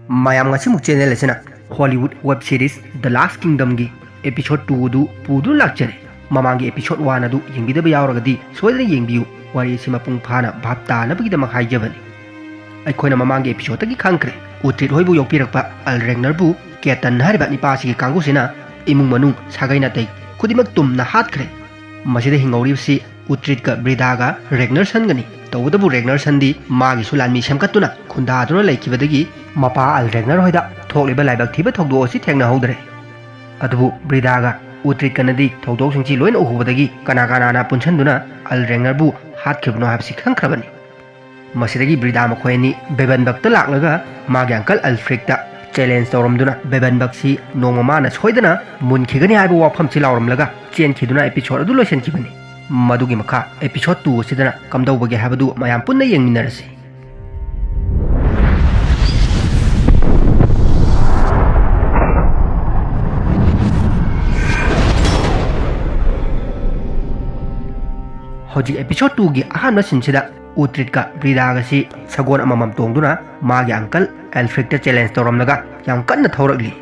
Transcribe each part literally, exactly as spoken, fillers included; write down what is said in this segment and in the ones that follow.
ꯃꯌꯥꯝ, ꯉꯁꯤꯃꯨꯛ ꯆꯦꯅꯦꯜ ꯑꯁꯤꯅ Hollywood web series ꯗ ꯂꯥꯁ ꯀꯤꯡꯗꯝꯒꯤ episode two ꯑꯗꯨ ꯄꯨꯗꯨꯅ ꯂꯥꯛꯆꯔꯦ꯫ ꯃꯃꯥꯡꯒꯤ ꯑꯦꯄꯤꯁꯣꯗ ꯋꯥꯟ ꯑꯗꯨ ꯌꯦꯡꯕꯤꯗꯕ ꯌꯥꯎꯔꯒꯗꯤ ꯁꯣꯏꯗꯅ ꯌꯦꯡꯕꯤꯌꯨ꯫ ꯋꯥꯔꯤ ꯑꯁꯤ ꯃꯄꯨꯡ ꯐꯥꯅ ꯚꯥꯞ ꯇꯥꯅꯕꯒꯤꯗꯃꯛ ꯍꯥꯏꯖꯕꯅꯤ꯫ ꯑꯩꯈꯣꯏꯅ ꯃꯃꯥꯡꯒꯤ ꯑꯦꯄꯤꯁꯣꯗꯇꯒꯤ ꯈꯪꯈ꯭ꯔꯦ, ꯎꯇ꯭ꯔꯤꯠ ꯍꯣꯏꯕꯨ ꯌꯣꯛꯄꯤꯔꯛꯄ ꯑꯜ ꯔꯦꯒꯅꯔꯕꯨ ꯀꯦꯇꯟ ꯍꯥꯏꯔꯤꯕ ꯅꯤꯄꯥꯁꯤꯒꯤ ꯀꯥꯡꯕꯨꯁꯤꯅ ꯏꯃꯨꯡ ꯃꯅꯨꯡ, ꯁꯥꯒꯩ ꯅꯥꯇꯩ ꯈꯨꯗꯤꯡꯃꯛ ꯇꯨꯝꯅ ꯍꯥꯠꯈ꯭ꯔꯦ꯫ ꯃꯁꯤꯗ ꯍꯤꯡꯍꯧꯔꯤꯕꯁꯤ ꯎꯇ꯭ꯔꯤꯠꯀ ꯕ꯭ꯔꯤꯗꯥꯒ ꯔꯦꯒꯅꯔꯁꯟꯒꯅꯤ꯫ ꯇꯧꯕꯇꯕꯨ ꯔꯦꯒꯅꯔꯁꯟꯗꯤ ꯃꯥꯒꯤꯁꯨ ꯂꯥꯟꯃꯤ ꯁꯦꯝꯒꯠꯇꯨꯅ ꯈꯨꯟꯗꯥꯗꯨꯅ ꯂꯩꯈꯤꯕꯗꯒꯤ ꯃꯄꯥ ꯑꯜ ꯔꯦꯒꯅꯔ ꯍꯣꯏꯗ ꯊꯣꯛꯂꯤꯕ ꯂꯥꯏꯕꯛ ꯊꯤꯕ ꯊꯧꯗꯣꯛ ꯑꯁꯤ ꯊꯦꯡꯅꯍꯧꯗ꯭ꯔꯦ꯫ ꯑꯗꯨꯕꯨ ꯕ꯭ꯔꯤꯗꯥꯒ ꯎꯇ꯭ꯔꯤꯠꯀꯅꯗꯤ ꯊꯧꯗꯣꯛꯁꯤꯡꯁꯤ ꯂꯣꯏꯅ ꯎꯍꯧꯕꯗꯒꯤ ꯀꯅꯥ ꯀꯅꯥꯅ ꯄꯨꯟꯁꯤꯟꯗꯨꯅ ꯑꯜ ꯔꯦꯒꯅꯔꯕꯨ ꯍꯥꯠꯈꯤꯕꯅꯣ ꯍꯥꯏꯕꯁꯤ ꯈꯪꯈ꯭ꯔꯕꯅꯤ꯫ ꯃꯁꯤꯗꯒꯤ ꯕ꯭ꯔꯤꯗꯥ ꯃꯈꯣꯏ ꯑꯅꯤ ꯕꯦꯕꯟꯕꯛꯇ ꯂꯥꯛꯂꯒ ꯃꯥꯒꯤ ꯑꯪꯀꯜ ꯑꯜꯐ꯭ꯔꯤꯛꯇ ꯆꯦꯂꯦꯟꯖ ꯇꯧꯔꯝꯗꯨꯅ ꯕꯦꯕꯟꯕꯛꯁꯤ ꯅꯣꯡꯃ ꯃꯥꯅ ꯁꯣꯏꯗꯅ ꯃꯨꯟꯈꯤꯒꯅꯤ ꯍꯥꯏꯕ ꯋꯥꯐꯝꯁꯤ ꯂꯥꯎꯔꯝꯂꯒ ꯆꯦꯟꯈꯤꯗꯨꯅ ꯑꯦꯄꯤꯁꯣꯗ ꯑꯗꯨ ꯂꯣꯏꯁꯤꯟꯈꯤꯕꯅꯤ꯫ ꯃꯗꯨꯒꯤ ꯃꯈꯥ ꯑꯦꯄꯤꯁꯣꯗ ꯇꯨ ꯑꯁꯤꯗꯅ ꯀꯝꯗꯧꯕꯒꯦ ꯍꯥꯏꯕꯗꯨ ꯃꯌꯥꯝ ꯄꯨꯟꯅ ꯌꯦꯡꯃꯤꯟꯅꯔꯁꯤ꯫ ꯍꯧꯖꯤꯛ ꯑꯦꯄꯤꯁꯣꯗ ꯇꯨꯒꯤ ꯑꯍꯥꯟꯕ ꯁꯤꯟꯁꯤꯗ ꯎꯇ꯭ꯔꯤꯠꯀ ꯕ꯭ꯔꯤꯗꯥꯒꯁꯤ ꯁꯒꯣꯜ ꯑꯃꯃꯝ ꯇꯣꯡꯗꯨꯅ ꯃꯥꯒꯤ ꯑꯪꯀꯜ ꯑꯦꯜꯐ꯭ꯔꯤꯛꯇ ꯆꯦꯂꯦꯟꯖ ꯇꯧꯔꯝꯂꯒ ꯌꯥꯝ ꯀꯟꯅ ꯊꯧꯔꯛꯂꯤ꯫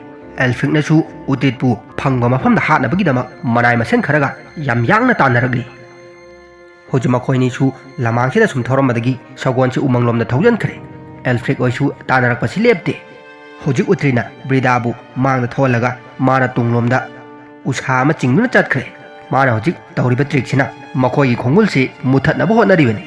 ꯑꯦꯜꯐ꯭ꯔꯤꯛꯅꯁꯨ ꯎꯇ꯭ꯔꯤꯠꯄꯨ ꯐꯪꯕ ꯃꯐꯝꯗ ꯍꯥꯠꯅꯕꯒꯤꯗꯃꯛ ꯃꯅꯥꯏ ꯃꯁꯤꯟ ꯈꯔꯒ ꯌꯥꯝ ꯌꯥꯡꯅ ꯇꯥꯟꯅꯔꯛꯂꯤ꯫ ꯍꯧꯖꯤꯛ ꯃꯈꯣꯏꯅꯤꯁꯨ ꯂꯃꯥꯡꯁꯤꯗ ꯁꯨꯝ ꯊꯧꯔꯝꯕꯗꯒꯤ ꯁꯒꯣꯜꯁꯤ ꯎꯃꯪꯂꯣꯝꯗ ꯊꯧꯖꯤꯟꯈ꯭ꯔꯦ꯫ ꯑꯦꯜꯐ꯭ꯔꯤꯛ ꯍꯣꯏꯁꯨ ꯇꯥꯟꯅꯔꯛꯄꯁꯤ ꯂꯦꯞꯇꯦ꯫ ꯍꯧꯖꯤꯛ ꯎꯇ꯭ꯔꯤꯠꯅ ꯕ꯭ꯔꯤꯗꯥꯕꯨ ꯃꯥꯡꯗ ꯊꯧꯍꯜꯂꯒ ꯃꯥꯅ ꯇꯨꯡꯂꯣꯝꯗ ꯎꯁꯥ ꯑꯃ ꯆꯤꯡꯗꯨꯅ ꯆꯠꯈ꯭ꯔꯦ꯫ ꯃꯥꯅ ꯍꯧꯖꯤꯛ ꯇꯧꯔꯤꯕ ꯇ꯭ꯔꯤꯛꯁꯤꯅ ꯃꯈꯣꯏꯒꯤ ꯈꯣꯡꯒꯨꯜꯁꯤ ꯃꯨꯠꯊꯠꯅꯕ ꯍꯣꯠꯅꯔꯤꯕꯅꯤ꯫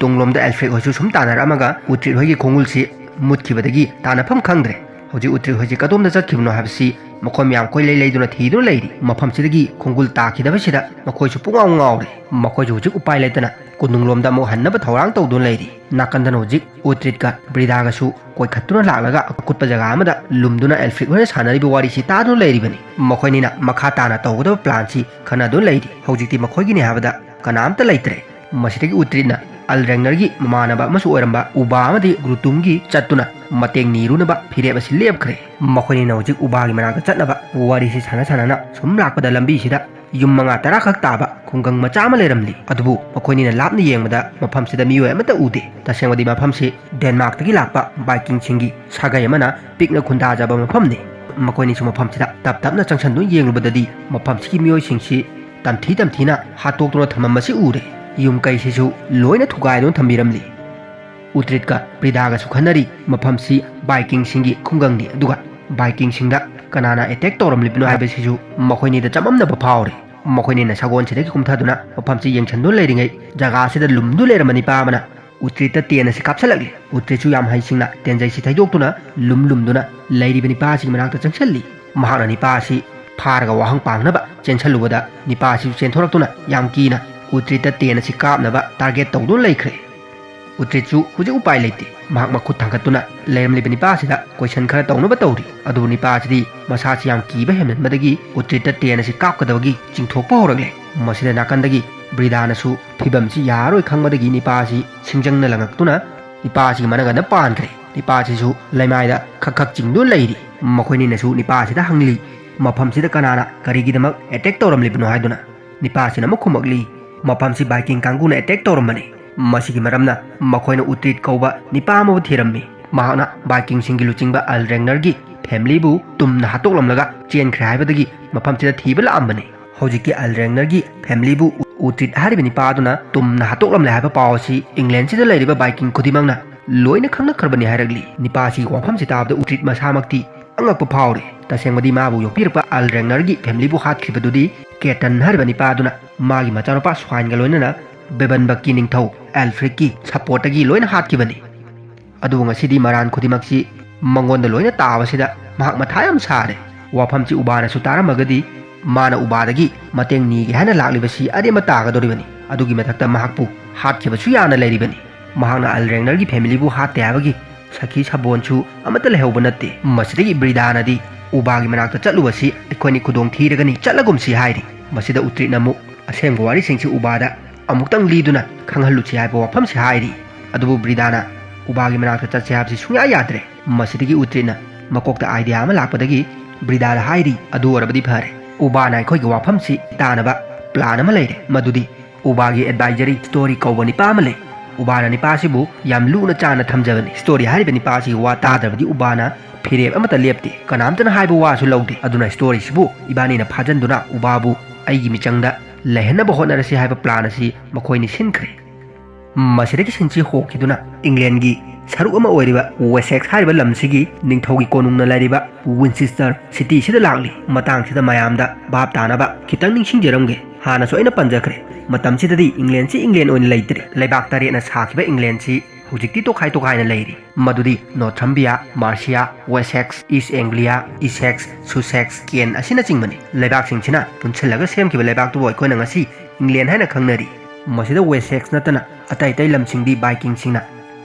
ꯇꯨꯡꯂꯣꯝꯗ ꯑꯦꯜꯐ꯭ꯔꯤꯛ ꯍꯣꯏꯁꯨ ꯁꯨꯝ ꯇꯥꯟꯅꯔꯛꯑꯝꯃꯒ ꯎꯇ꯭ꯔꯤꯠ ꯍꯣꯏꯒꯤ ꯈꯣꯡꯒꯨꯜꯁꯤ ꯃꯨꯠꯈꯤꯕꯗꯒꯤ ꯇꯥꯟꯅꯐꯝ ꯈꯪꯗ꯭ꯔꯦ꯫ ꯍꯧꯖꯤꯛ ꯎꯇ꯭ꯔꯤꯠ ꯍꯣꯏꯁꯤ ꯀꯗꯣꯝꯗ ꯆꯠꯈꯤꯕꯅꯣ ꯍꯥꯏꯕꯁꯤ ꯃꯈꯣꯏ ꯃꯌꯥꯝ ꯀꯣꯏꯂꯩ ꯂꯩꯗꯨꯅ ꯊꯤꯗꯨꯅ ꯂꯩꯔꯤ꯫ ꯃꯐꯝꯁꯤꯗꯒꯤ ꯈꯣꯡꯒꯨꯜ ꯇꯥꯈꯤꯗꯕꯁꯤꯗ ꯃꯈꯣꯏꯁꯨ ꯄꯨꯡꯉꯥꯎ ꯉꯥꯎꯔꯦ꯫ ꯃꯈꯣꯏꯁꯨ ꯍꯧꯖꯤꯛ ꯎꯄꯥꯏ ꯂꯩꯇꯅ ꯀꯣꯅꯨꯡꯂꯣꯝꯗ ꯑꯃꯨꯛ ꯍꯟꯅꯕ ꯊꯧꯔꯥꯡ ꯇꯧꯗꯨꯅ ꯂꯩꯔꯤ꯫ ꯅꯥꯀꯟꯗꯅ ꯍꯧꯖꯤꯛ ꯎꯇ꯭ꯔꯤꯠꯀ ꯕ꯭ꯔꯤꯗꯥꯒꯁꯨ ꯀꯣꯏꯈꯠꯇꯨꯅ ꯂꯥꯛꯂꯒ ꯑꯀꯨꯠꯄ ꯖꯒꯥ ꯑꯃꯗ ꯂꯨꯝꯗꯨꯅ ꯑꯦꯜꯐ꯭ꯔꯤꯛ ꯍꯣꯏꯅ ꯁꯥꯟꯅꯔꯤꯕ ꯋꯥꯔꯤꯁꯤ ꯇꯥꯗꯨꯅ ꯂꯩꯔꯤꯕꯅꯤ꯫ ꯃꯈꯣꯏꯅꯤꯅ ꯃꯈꯥ ꯇꯥꯅ ꯇꯧꯒꯗꯕ ꯄ꯭ꯂꯥꯟꯁꯤ ꯈꯟꯅꯗꯨꯅ ꯂꯩꯔꯤ꯫ ꯍꯧꯖꯤꯛꯇꯤ ꯃꯈꯣꯏꯒꯤꯅꯤ ꯍꯥꯏꯕꯗ ꯀꯅꯥꯝꯇ ꯂꯩꯇ꯭ꯔꯦ꯫ ꯃꯁꯤꯗꯒꯤ ꯎꯇ꯭ꯔꯤꯠꯅ ꯑꯜ ꯔꯦꯡꯅꯔꯒꯤ ꯃꯃꯥꯟꯅꯕ ꯑꯃꯁꯨ ꯑꯣꯏꯔꯝꯕ ꯎꯕꯥ ꯑꯃꯗꯤ ꯒ꯭ꯔꯨꯇꯨꯝꯒꯤ ꯆꯠꯇꯨꯅ ꯃꯇꯦꯡ ꯅꯤꯔꯨꯅꯕ ꯐꯤꯔꯦꯞ ꯑꯁꯤ ꯂꯦꯞꯈ꯭ꯔꯦ꯫ ꯃꯈꯣꯏꯅꯤꯅ ꯍꯧꯖꯤꯛ ꯎꯕꯥꯒꯤ ꯃꯅꯥꯛꯇ ꯆꯠꯅꯕ ꯋꯥꯔꯤꯁꯤ ꯁꯥꯟꯅ ꯁꯥꯟꯅꯅ ꯁꯨꯝ ꯂꯥꯛꯄꯗ ꯂꯝꯕꯤꯁꯤꯗ ꯌꯨꯝ ꯃꯉꯥ ꯇꯔꯥ ꯈꯛ ꯇꯥꯕ ꯈꯨꯡꯒꯪ ꯃꯆꯥ ꯑꯃ ꯂꯩꯔꯝꯂꯤ꯫ ꯑꯗꯨꯕꯨ ꯃꯈꯣꯏꯅꯤꯅ ꯂꯥꯞꯅ ꯌꯦꯡꯕꯗ ꯃꯐꯝꯁꯤꯗ ꯃꯤꯑꯣꯏ ꯑꯃꯠꯇ ꯎꯗꯦ꯫ ꯇꯁꯦꯡꯕꯗꯤ ꯃꯐꯝꯁꯤ ꯗꯦꯟꯃꯥꯔꯛꯇꯒꯤ ꯂꯥꯛꯄ ꯕꯥꯏꯀꯤꯡꯁꯤꯡꯒꯤ ꯁꯥꯒꯩ ꯑꯃꯅ ꯄꯤꯛꯅ ꯈꯨꯟꯗꯥꯖꯕ ꯃꯐꯝꯅꯤ꯫ ꯃꯈꯣꯏꯅꯤꯁꯨ ꯃꯐꯝꯁꯤꯗ ꯇꯞ ꯇꯞꯅ ꯆꯪꯁꯤꯟꯗꯨꯅ ꯌꯦꯡꯂꯨꯕꯗꯗꯤ ꯃꯐꯝꯁꯤꯒꯤ ꯃꯤꯑꯣꯏꯁꯤꯡꯁꯤ ꯇꯝꯊꯤ ꯇꯝꯊꯤꯅ ꯍꯥꯠꯇꯣꯛꯇꯨꯅ ꯊꯝꯃꯝꯕꯁꯤ ꯎꯔꯦ꯫ ꯌꯨꯝ ꯀꯩꯁꯤꯁꯨ ꯂꯣꯏꯅ ꯊꯨꯒꯥꯏꯗꯨꯅ ꯊꯝꯕꯤꯔꯝꯂꯤ꯫ ꯎꯇ꯭ꯔꯤꯠꯀ ꯕ꯭ꯔꯤꯗꯥꯒꯁꯨ ꯈꯟꯅꯔꯤ꯫ ꯃꯐꯝꯁꯤ ꯕꯥꯏꯀꯤꯡꯁꯤꯡꯒꯤ ꯈꯨꯡꯒꯪꯅꯤ, ꯑꯗꯨꯒ ꯕꯥꯏꯀꯤꯡꯁꯤꯡꯗ ꯀꯅꯥꯅ ꯑꯦꯇꯦꯛ ꯇꯧꯔꯝꯂꯤꯕꯅꯣ ꯍꯥꯏꯕꯁꯤꯁꯨ ꯃꯈꯣꯏꯅꯤꯗ ꯆꯃꯝꯅꯕ ꯐꯥꯎꯔꯤ꯫ ꯃꯈꯣꯏꯅꯤꯅ ꯁꯒꯣꯜꯁꯤꯗꯒꯤ ꯀꯨꯝꯊꯗꯨꯅ ꯃꯐꯝꯁꯤ ꯌꯦꯡꯁꯤꯟꯗꯨꯅ ꯂꯩꯔꯤꯉꯩ, ꯖꯒꯥꯁꯤꯗ ꯂꯨꯝꯗꯨ ꯂꯩꯔꯝꯕ ꯅꯤꯄꯥ ꯑꯃꯅ ꯎꯇ꯭ꯔꯤꯠꯇ ꯇꯦꯟ ꯑꯁꯤ ꯀꯥꯞꯁꯤꯜꯂꯛꯂꯤ꯫ ꯎꯇ꯭ꯔꯤꯠꯁꯨ ꯌꯥꯝ ꯍꯩꯁꯤꯡꯅ ꯇꯦꯟꯖꯩꯁꯤ ꯊꯩꯗꯣꯛꯇꯨꯅ ꯂꯨꯝ ꯂꯨꯝꯗꯨꯅ ꯂꯩꯔꯤꯕ ꯅꯤꯄꯥ ꯑꯁꯤꯒꯤ ꯃꯅꯥꯛꯇ ꯆꯪꯁꯤꯜꯂꯤ꯫ ꯃꯍꯥꯛꯅ ꯅꯤꯄꯥ ꯑꯁꯤ ꯐꯥꯔꯒ ꯋꯥꯍꯪ ꯄꯥꯡꯅꯕ ꯆꯦꯟꯁꯤꯜꯂꯨꯕꯗ ꯅꯤꯄꯥ ꯑꯁꯤꯁꯨ ꯆꯦꯟꯊꯣꯔꯛꯇꯨꯅ ꯌꯥꯝ ꯀꯤꯅ ꯎꯇ꯭ꯔꯤꯠꯇ ꯇꯦꯟ ꯑꯁꯤ ꯀꯥꯞꯅꯕ ꯇꯥꯔꯒꯦꯠ ꯇꯧꯗꯨꯅ ꯂꯩꯈ꯭ꯔꯦ꯫ ꯎꯇ꯭ꯔꯤꯠꯁꯨ ꯍꯧꯖꯤꯛ ꯎꯄꯥꯏ ꯂꯩꯇꯦ꯫ ꯃꯍꯥꯛ ꯃꯈꯨꯠ ꯊꯥꯡꯒꯠꯇꯨꯅ ꯂꯩꯔꯝꯂꯤꯕ ꯅꯤꯄꯥ ꯑꯁꯤꯗ ꯀꯣꯏꯁꯟ ꯈꯔ ꯇꯧꯅꯕ ꯇꯧꯔꯤ꯫ ꯑꯗꯨꯕꯨ ꯅꯤꯄꯥ ꯑꯁꯤꯗꯤ ꯃꯁꯥꯁꯤ ꯌꯥꯝ ꯀꯤꯕ ꯍꯦꯟꯃꯟꯕꯗꯒꯤ ꯎꯇ꯭ꯔꯤꯠꯇ ꯇꯦꯟ ꯑꯁꯤ ꯀꯥꯞꯀꯗꯕꯒꯤ ꯆꯤꯡꯊꯣꯛꯄ ꯍꯧꯔꯛꯂꯦ꯫ ꯃꯁꯤꯗ ꯅꯥꯀꯟꯗꯒꯤ ꯕ꯭ꯔꯤꯗꯥꯅꯁꯨ ꯐꯤꯕꯝꯁꯤ ꯌꯥꯔꯔꯣꯏ ꯈꯪꯕꯗꯒꯤ ꯅꯤꯄꯥ ꯑꯁꯤ ꯁꯤꯡꯖꯪꯅ ꯂꯪꯉꯛꯇꯨꯅ ꯅꯤꯄꯥ ꯑꯁꯤꯒꯤ ꯃꯅꯒꯟꯗ ꯄꯥꯟꯈ꯭ꯔꯦ꯫ ꯅꯤꯄꯥ ꯑꯁꯤꯁꯨ ꯂꯩꯃꯥꯏꯗ ꯈꯛ ꯈꯛ ꯆꯤꯡꯗꯨꯅ ꯂꯩꯔꯤ꯫ ꯃꯈꯣꯏꯅꯤꯅꯁꯨ ꯅꯤꯄꯥ ꯑꯁꯤꯗ ꯍꯪꯂꯤ, ꯃꯐꯝꯁꯤꯗ ꯀꯅꯥꯅ ꯀꯔꯤꯒꯤꯗꯃꯛ ꯑꯦꯇꯦꯛ ꯇꯧꯔꯝꯂꯤꯕꯅꯣ ꯍꯥꯏꯗꯨꯅ꯫ ꯅꯤꯄꯥꯁꯤꯅ ꯑꯃꯨꯛ ꯈꯨꯝꯃꯛꯂꯤ, ꯃꯐꯝꯁꯤ ꯕꯥꯏꯀꯤꯡ ꯀꯥꯡꯕꯨꯅ ꯑꯦꯇꯦꯛ ꯇꯧꯔꯝꯕꯅꯤ꯫ ꯃꯁꯤꯒꯤ ꯃꯔꯝꯅ ꯃꯈꯣꯏꯅ ꯎꯇ꯭ꯔꯤꯠ ꯀꯧꯕ ꯅꯤꯄꯥ ꯑꯃꯕꯨ ꯊꯤꯔꯝꯃꯤ꯫ ꯃꯍꯥꯛꯅ ꯕꯥꯏꯀꯤꯡꯁꯤꯡꯒꯤ ꯂꯨꯆꯤꯡꯕ ꯑꯜ ꯔꯦꯡꯅꯔꯒꯤ ꯐꯦꯃꯤꯂꯤꯕꯨ ꯇꯨꯝꯅ ꯍꯥꯠꯇꯣꯛꯂꯝꯂꯒ ꯆꯦꯟꯈ꯭ꯔꯦ ꯍꯥꯏꯕꯗꯒꯤ ꯃꯐꯝꯁꯤꯗ ꯊꯤꯕ ꯂꯥꯛꯑꯝꯕꯅꯤ꯫ ꯍꯧꯖꯤꯛꯀꯤ ꯑꯜ ꯔꯦꯡꯅꯔꯒꯤ ꯐꯦꯃꯤꯂꯤꯕꯨ ꯎꯇ꯭ꯔꯤꯠ ꯍꯥꯏꯔꯤꯕ ꯅꯤꯄꯥ ꯑꯗꯨꯅ ꯇꯨꯝꯅ ꯍꯥꯠꯇꯣꯛꯂꯝꯂꯦ ꯍꯥꯏꯕ ꯄꯥꯎ ꯑꯁꯤ ꯏꯪꯂꯦꯟꯁꯤꯗ ꯂꯩꯔꯤꯕ ꯕꯥꯏꯀꯤꯡ ꯈꯨꯗꯤꯡꯃꯛꯅ ꯂꯣꯏꯅ ꯈꯪꯅꯈ꯭ꯔꯕꯅꯤ ꯍꯥꯏꯔꯛꯂꯤ꯫ ꯅꯤꯄꯥꯁꯤꯒꯤ ꯋꯥꯐꯝꯁꯤ ꯇꯥꯕꯗ ꯎꯇ꯭ꯔꯤꯠ ꯃꯁꯥꯃꯛꯇꯤ ꯑꯉꯛꯄ ꯐꯥꯎꯔꯤ꯫ ꯇꯁꯦꯡꯕꯗꯤ ꯃꯥꯕꯨ ꯌꯣꯛꯄꯤꯔꯛꯄ ꯑꯜ ꯔꯦꯡꯅꯔꯒꯤ ꯐꯦꯃꯤꯂꯤꯕꯨ ꯍꯥꯠꯈꯤꯕꯗꯨꯗꯤ ꯀꯦꯇꯟ ꯍꯥꯏꯔꯤꯕ ꯅꯤꯄꯥꯗꯨꯅ ꯃꯥꯒꯤ ꯃꯆꯥꯅꯨꯄꯥ ꯁ꯭ꯋꯥꯏꯟꯒ ꯂꯣꯏꯅꯅ ꯕꯦꯕꯟꯕꯛꯀꯤ ꯅꯤꯡꯊꯧ ꯑꯦꯜꯐ꯭ꯔꯤꯛꯀꯤ ꯁꯄꯣꯔꯠꯇꯒꯤ ꯂꯣꯏꯅ ꯍꯥꯠꯈꯤꯕꯅꯤ꯫ ꯑꯗꯨꯕꯨ ꯉꯁꯤꯗꯤ ꯃꯔꯥꯟ ꯈꯨꯗꯤꯡꯃꯛꯁꯤ ꯃꯉꯣꯟꯗ ꯂꯣꯏꯅ ꯇꯥꯕꯁꯤꯗ ꯃꯍꯥꯛ ꯃꯊꯥ ꯌꯥꯝ ꯁꯥꯔꯦ꯫ ꯋꯥꯐꯝꯁꯤ ꯎꯕꯥꯅꯁꯨ ꯇꯥꯔꯝꯃꯒꯗꯤ ꯃꯥꯅ ꯎꯕꯥꯗꯒꯤ ꯃꯇꯦꯡ ꯅꯤꯒꯦ ꯍꯥꯏꯅ ꯂꯥꯛꯂꯤꯕꯁꯤ ꯑꯔꯦꯝꯕ ꯇꯥꯒꯗꯧꯔꯤꯕꯅꯤ꯫ ꯑꯗꯨꯒꯤ ꯃꯊꯛꯇ ꯃꯍꯥꯛꯄꯨ ꯍꯥꯠꯈꯤꯕꯁꯨ ꯌꯥꯅ ꯂꯩꯔꯤꯕꯅꯤ꯫ ꯃꯍꯥꯛꯅ ꯑꯜ ꯔꯦꯡꯅꯔꯒꯤ ꯐꯦꯃꯤꯂꯤꯕꯨ ꯍꯥꯠꯇꯦ ꯍꯥꯏꯕꯒꯤ ꯁꯈꯤ ꯁꯥꯕꯣꯟꯁꯨ ꯑꯃꯠꯇ ꯂꯩꯍꯧꯕ ꯅꯠꯇꯦ꯫ ꯃꯁꯤꯗꯒꯤ ꯕ꯭ꯔꯤꯗꯥꯅꯗꯤ ꯎꯕꯥꯒꯤ ꯃꯅꯥꯛꯇ ꯆꯠꯂꯨꯕꯁꯤ ꯑꯩꯈꯣꯏꯅꯤ ꯈꯨꯗꯣꯡ ꯊꯤꯔꯒꯅꯤ, ꯆꯠꯂꯒꯨꯝꯁꯤ ꯍꯥꯏꯔꯤ꯫ ꯃꯁꯤꯗ ꯎꯇ꯭ꯔꯤꯠꯅ ꯑꯃꯨꯛ ꯑꯁꯦꯡꯕ ꯋꯥꯔꯤꯁꯤꯡꯁꯤ ꯎꯕꯥꯗ ꯑꯃꯨꯛꯇꯪ ꯂꯤꯗꯨꯅ ꯈꯪꯍꯜꯂꯨꯁꯤ ꯍꯥꯏꯕ ꯋꯥꯐꯝꯁꯤ ꯍꯥꯏꯔꯤ꯫ ꯑꯗꯨꯕꯨ ꯕ꯭ꯔꯤꯗꯥꯅ ꯎꯕꯥꯒꯤ ꯃꯅꯥꯛꯇ ꯆꯠꯁꯤ ꯍꯥꯏꯕꯁꯤ ꯁꯨꯡꯌꯥ ꯌꯥꯗ꯭ꯔꯦ꯫ ꯃꯁꯤꯗꯒꯤ ꯎꯇ꯭ꯔꯤꯠꯅ ꯃꯀꯣꯛꯇ ꯑꯥꯏꯗꯤꯌꯥ ꯑꯃ ꯂꯥꯛꯄꯗꯒꯤ ꯕ꯭ꯔꯤꯗꯥꯗ ꯍꯥꯏꯔꯤ, "ꯑꯗꯨ ꯑꯣꯏꯔꯕꯗꯤ ꯐꯔꯦ, ꯎꯕꯥꯅ ꯑꯩꯈꯣꯏꯒꯤ ꯋꯥꯐꯝꯁꯤ ꯇꯥꯅꯕ ꯄ꯭ꯂꯥꯟ ꯑꯃ ꯂꯩꯔꯦ꯫ ꯃꯗꯨꯗꯤ ꯎꯕꯥꯒꯤ ꯑꯦꯗꯚꯥꯏꯖꯔꯤ ꯁ꯭ꯇꯣꯔꯤ ꯀꯧꯕ ꯅꯤꯄꯥ ꯑꯃ ꯂꯩ꯫ ꯎꯕꯥꯅ ꯅꯤꯄꯥꯁꯤꯕꯨ ꯌꯥꯝ ꯂꯨꯅ ꯆꯥꯟꯅ ꯊꯝꯖꯕꯅꯤ꯫ ꯁ꯭ꯇꯣꯔꯤ ꯍꯥꯏꯔꯤꯕ ꯅꯤꯄꯥꯁꯤꯒꯤ ꯋꯥ ꯇꯥꯗ꯭ꯔꯕꯗꯤ ꯎꯕꯥꯅ ꯐꯤꯔꯦꯞ ꯑꯃꯠꯇ ꯂꯦꯞꯇꯦ꯫ ꯀꯅꯥꯝꯇꯅ ꯍꯥꯏꯕ ꯋꯥꯁꯨ ꯂꯧꯗꯦ꯫ ꯑꯗꯨꯅ ꯁ꯭ꯇꯣꯔꯤꯁꯤꯕꯨ ꯏꯕꯥꯅꯤꯅ ꯐꯥꯖꯟꯗꯨꯅ ꯎꯕꯥꯕꯨ ꯑꯩꯒꯤ ꯃꯤꯆꯪꯗ ꯂꯩꯍꯟꯅꯕ ꯍꯣꯠꯅꯔꯁꯤ" ꯍꯥꯏꯕ ꯄ꯭ꯂꯥꯟ ꯑꯁꯤ ꯃꯈꯣꯏꯅ ꯁꯤꯟꯈ꯭ꯔꯦ꯫ ꯃꯁꯤꯗꯒꯤ ꯁꯤꯟꯁꯤ ꯍꯣꯈꯤꯗꯨꯅ ꯏꯪꯂꯦꯟꯒꯤ ꯁꯔꯨꯛ ꯑꯃ ꯑꯣꯏꯔꯤꯕ ꯋꯦꯁꯦꯛꯁ ꯍꯥꯏꯔꯤꯕ ꯂꯝꯁꯤꯒꯤ ꯅꯤꯡꯊꯧꯒꯤ ꯀꯣꯅꯨꯡꯅ ꯂꯩꯔꯤꯕ ꯋꯤꯟꯆꯦꯁꯇꯔ ꯁꯤꯇꯤꯁꯤꯗ ꯂꯥꯛꯂꯤ꯫ ꯃꯇꯥꯡꯁꯤꯗ ꯃꯌꯥꯝꯗ ꯚꯥꯞ ꯇꯥꯅꯕ ꯈꯤꯇꯪ ꯅꯤꯡꯁꯤꯡꯖꯔꯝꯒꯦ꯫ ꯍꯥꯟꯅꯁꯨ ꯑꯩꯅ ꯄꯟꯖꯈ꯭ꯔꯦ, ꯃꯇꯝꯁꯤꯗꯗꯤ ꯏꯪꯂꯦꯟꯁꯤ ꯏꯪꯂꯦꯟ ꯑꯣꯏꯅ ꯂꯩꯇ꯭ꯔꯦ꯫ ꯂꯩꯕꯥꯛ ꯇꯔꯦꯠꯅ ꯁꯥꯈꯤꯕ ꯏꯪꯂꯦꯟꯁꯤ ꯍꯧꯖꯤꯛꯇꯤ ꯇꯣꯈꯥꯏ ꯇꯣꯈꯥꯏꯅ ꯂꯩꯔꯤ꯫ ꯃꯗꯨꯗꯤ ꯅꯣꯔꯊꯝꯕꯤꯌꯥ, ꯃꯥꯔꯁꯤꯌꯥ, ꯋꯦꯁꯦꯛꯁ, ꯏꯁ ꯑꯦꯡꯒ꯭ꯂꯤꯌꯥ, ꯏꯁꯦꯛꯁ, ꯁꯨꯁꯦꯛꯁ, ꯀꯦꯟ ꯑꯁꯤꯅꯆꯤꯡꯕꯅꯤ꯫ ꯂꯩꯕꯥꯛꯁꯤꯡꯁꯤꯅ ꯄꯨꯟꯁꯤꯜꯂꯒ ꯁꯦꯝꯈꯤꯕ ꯂꯩꯕꯥꯛꯇꯨꯕꯨ ꯑꯩꯈꯣꯏꯅ ꯉꯁꯤ ꯏꯪꯂꯦꯟ ꯍꯥꯏꯅ ꯈꯪꯅꯔꯤ꯫ ꯃꯁꯤꯗ ꯋꯦꯁꯦꯛꯁ ꯅꯠꯇꯅ ꯑꯇꯩ ꯑꯇꯩ ꯂꯝꯁꯤꯡꯗꯤ ꯚꯥꯏꯀꯤꯡꯁꯤꯡꯅ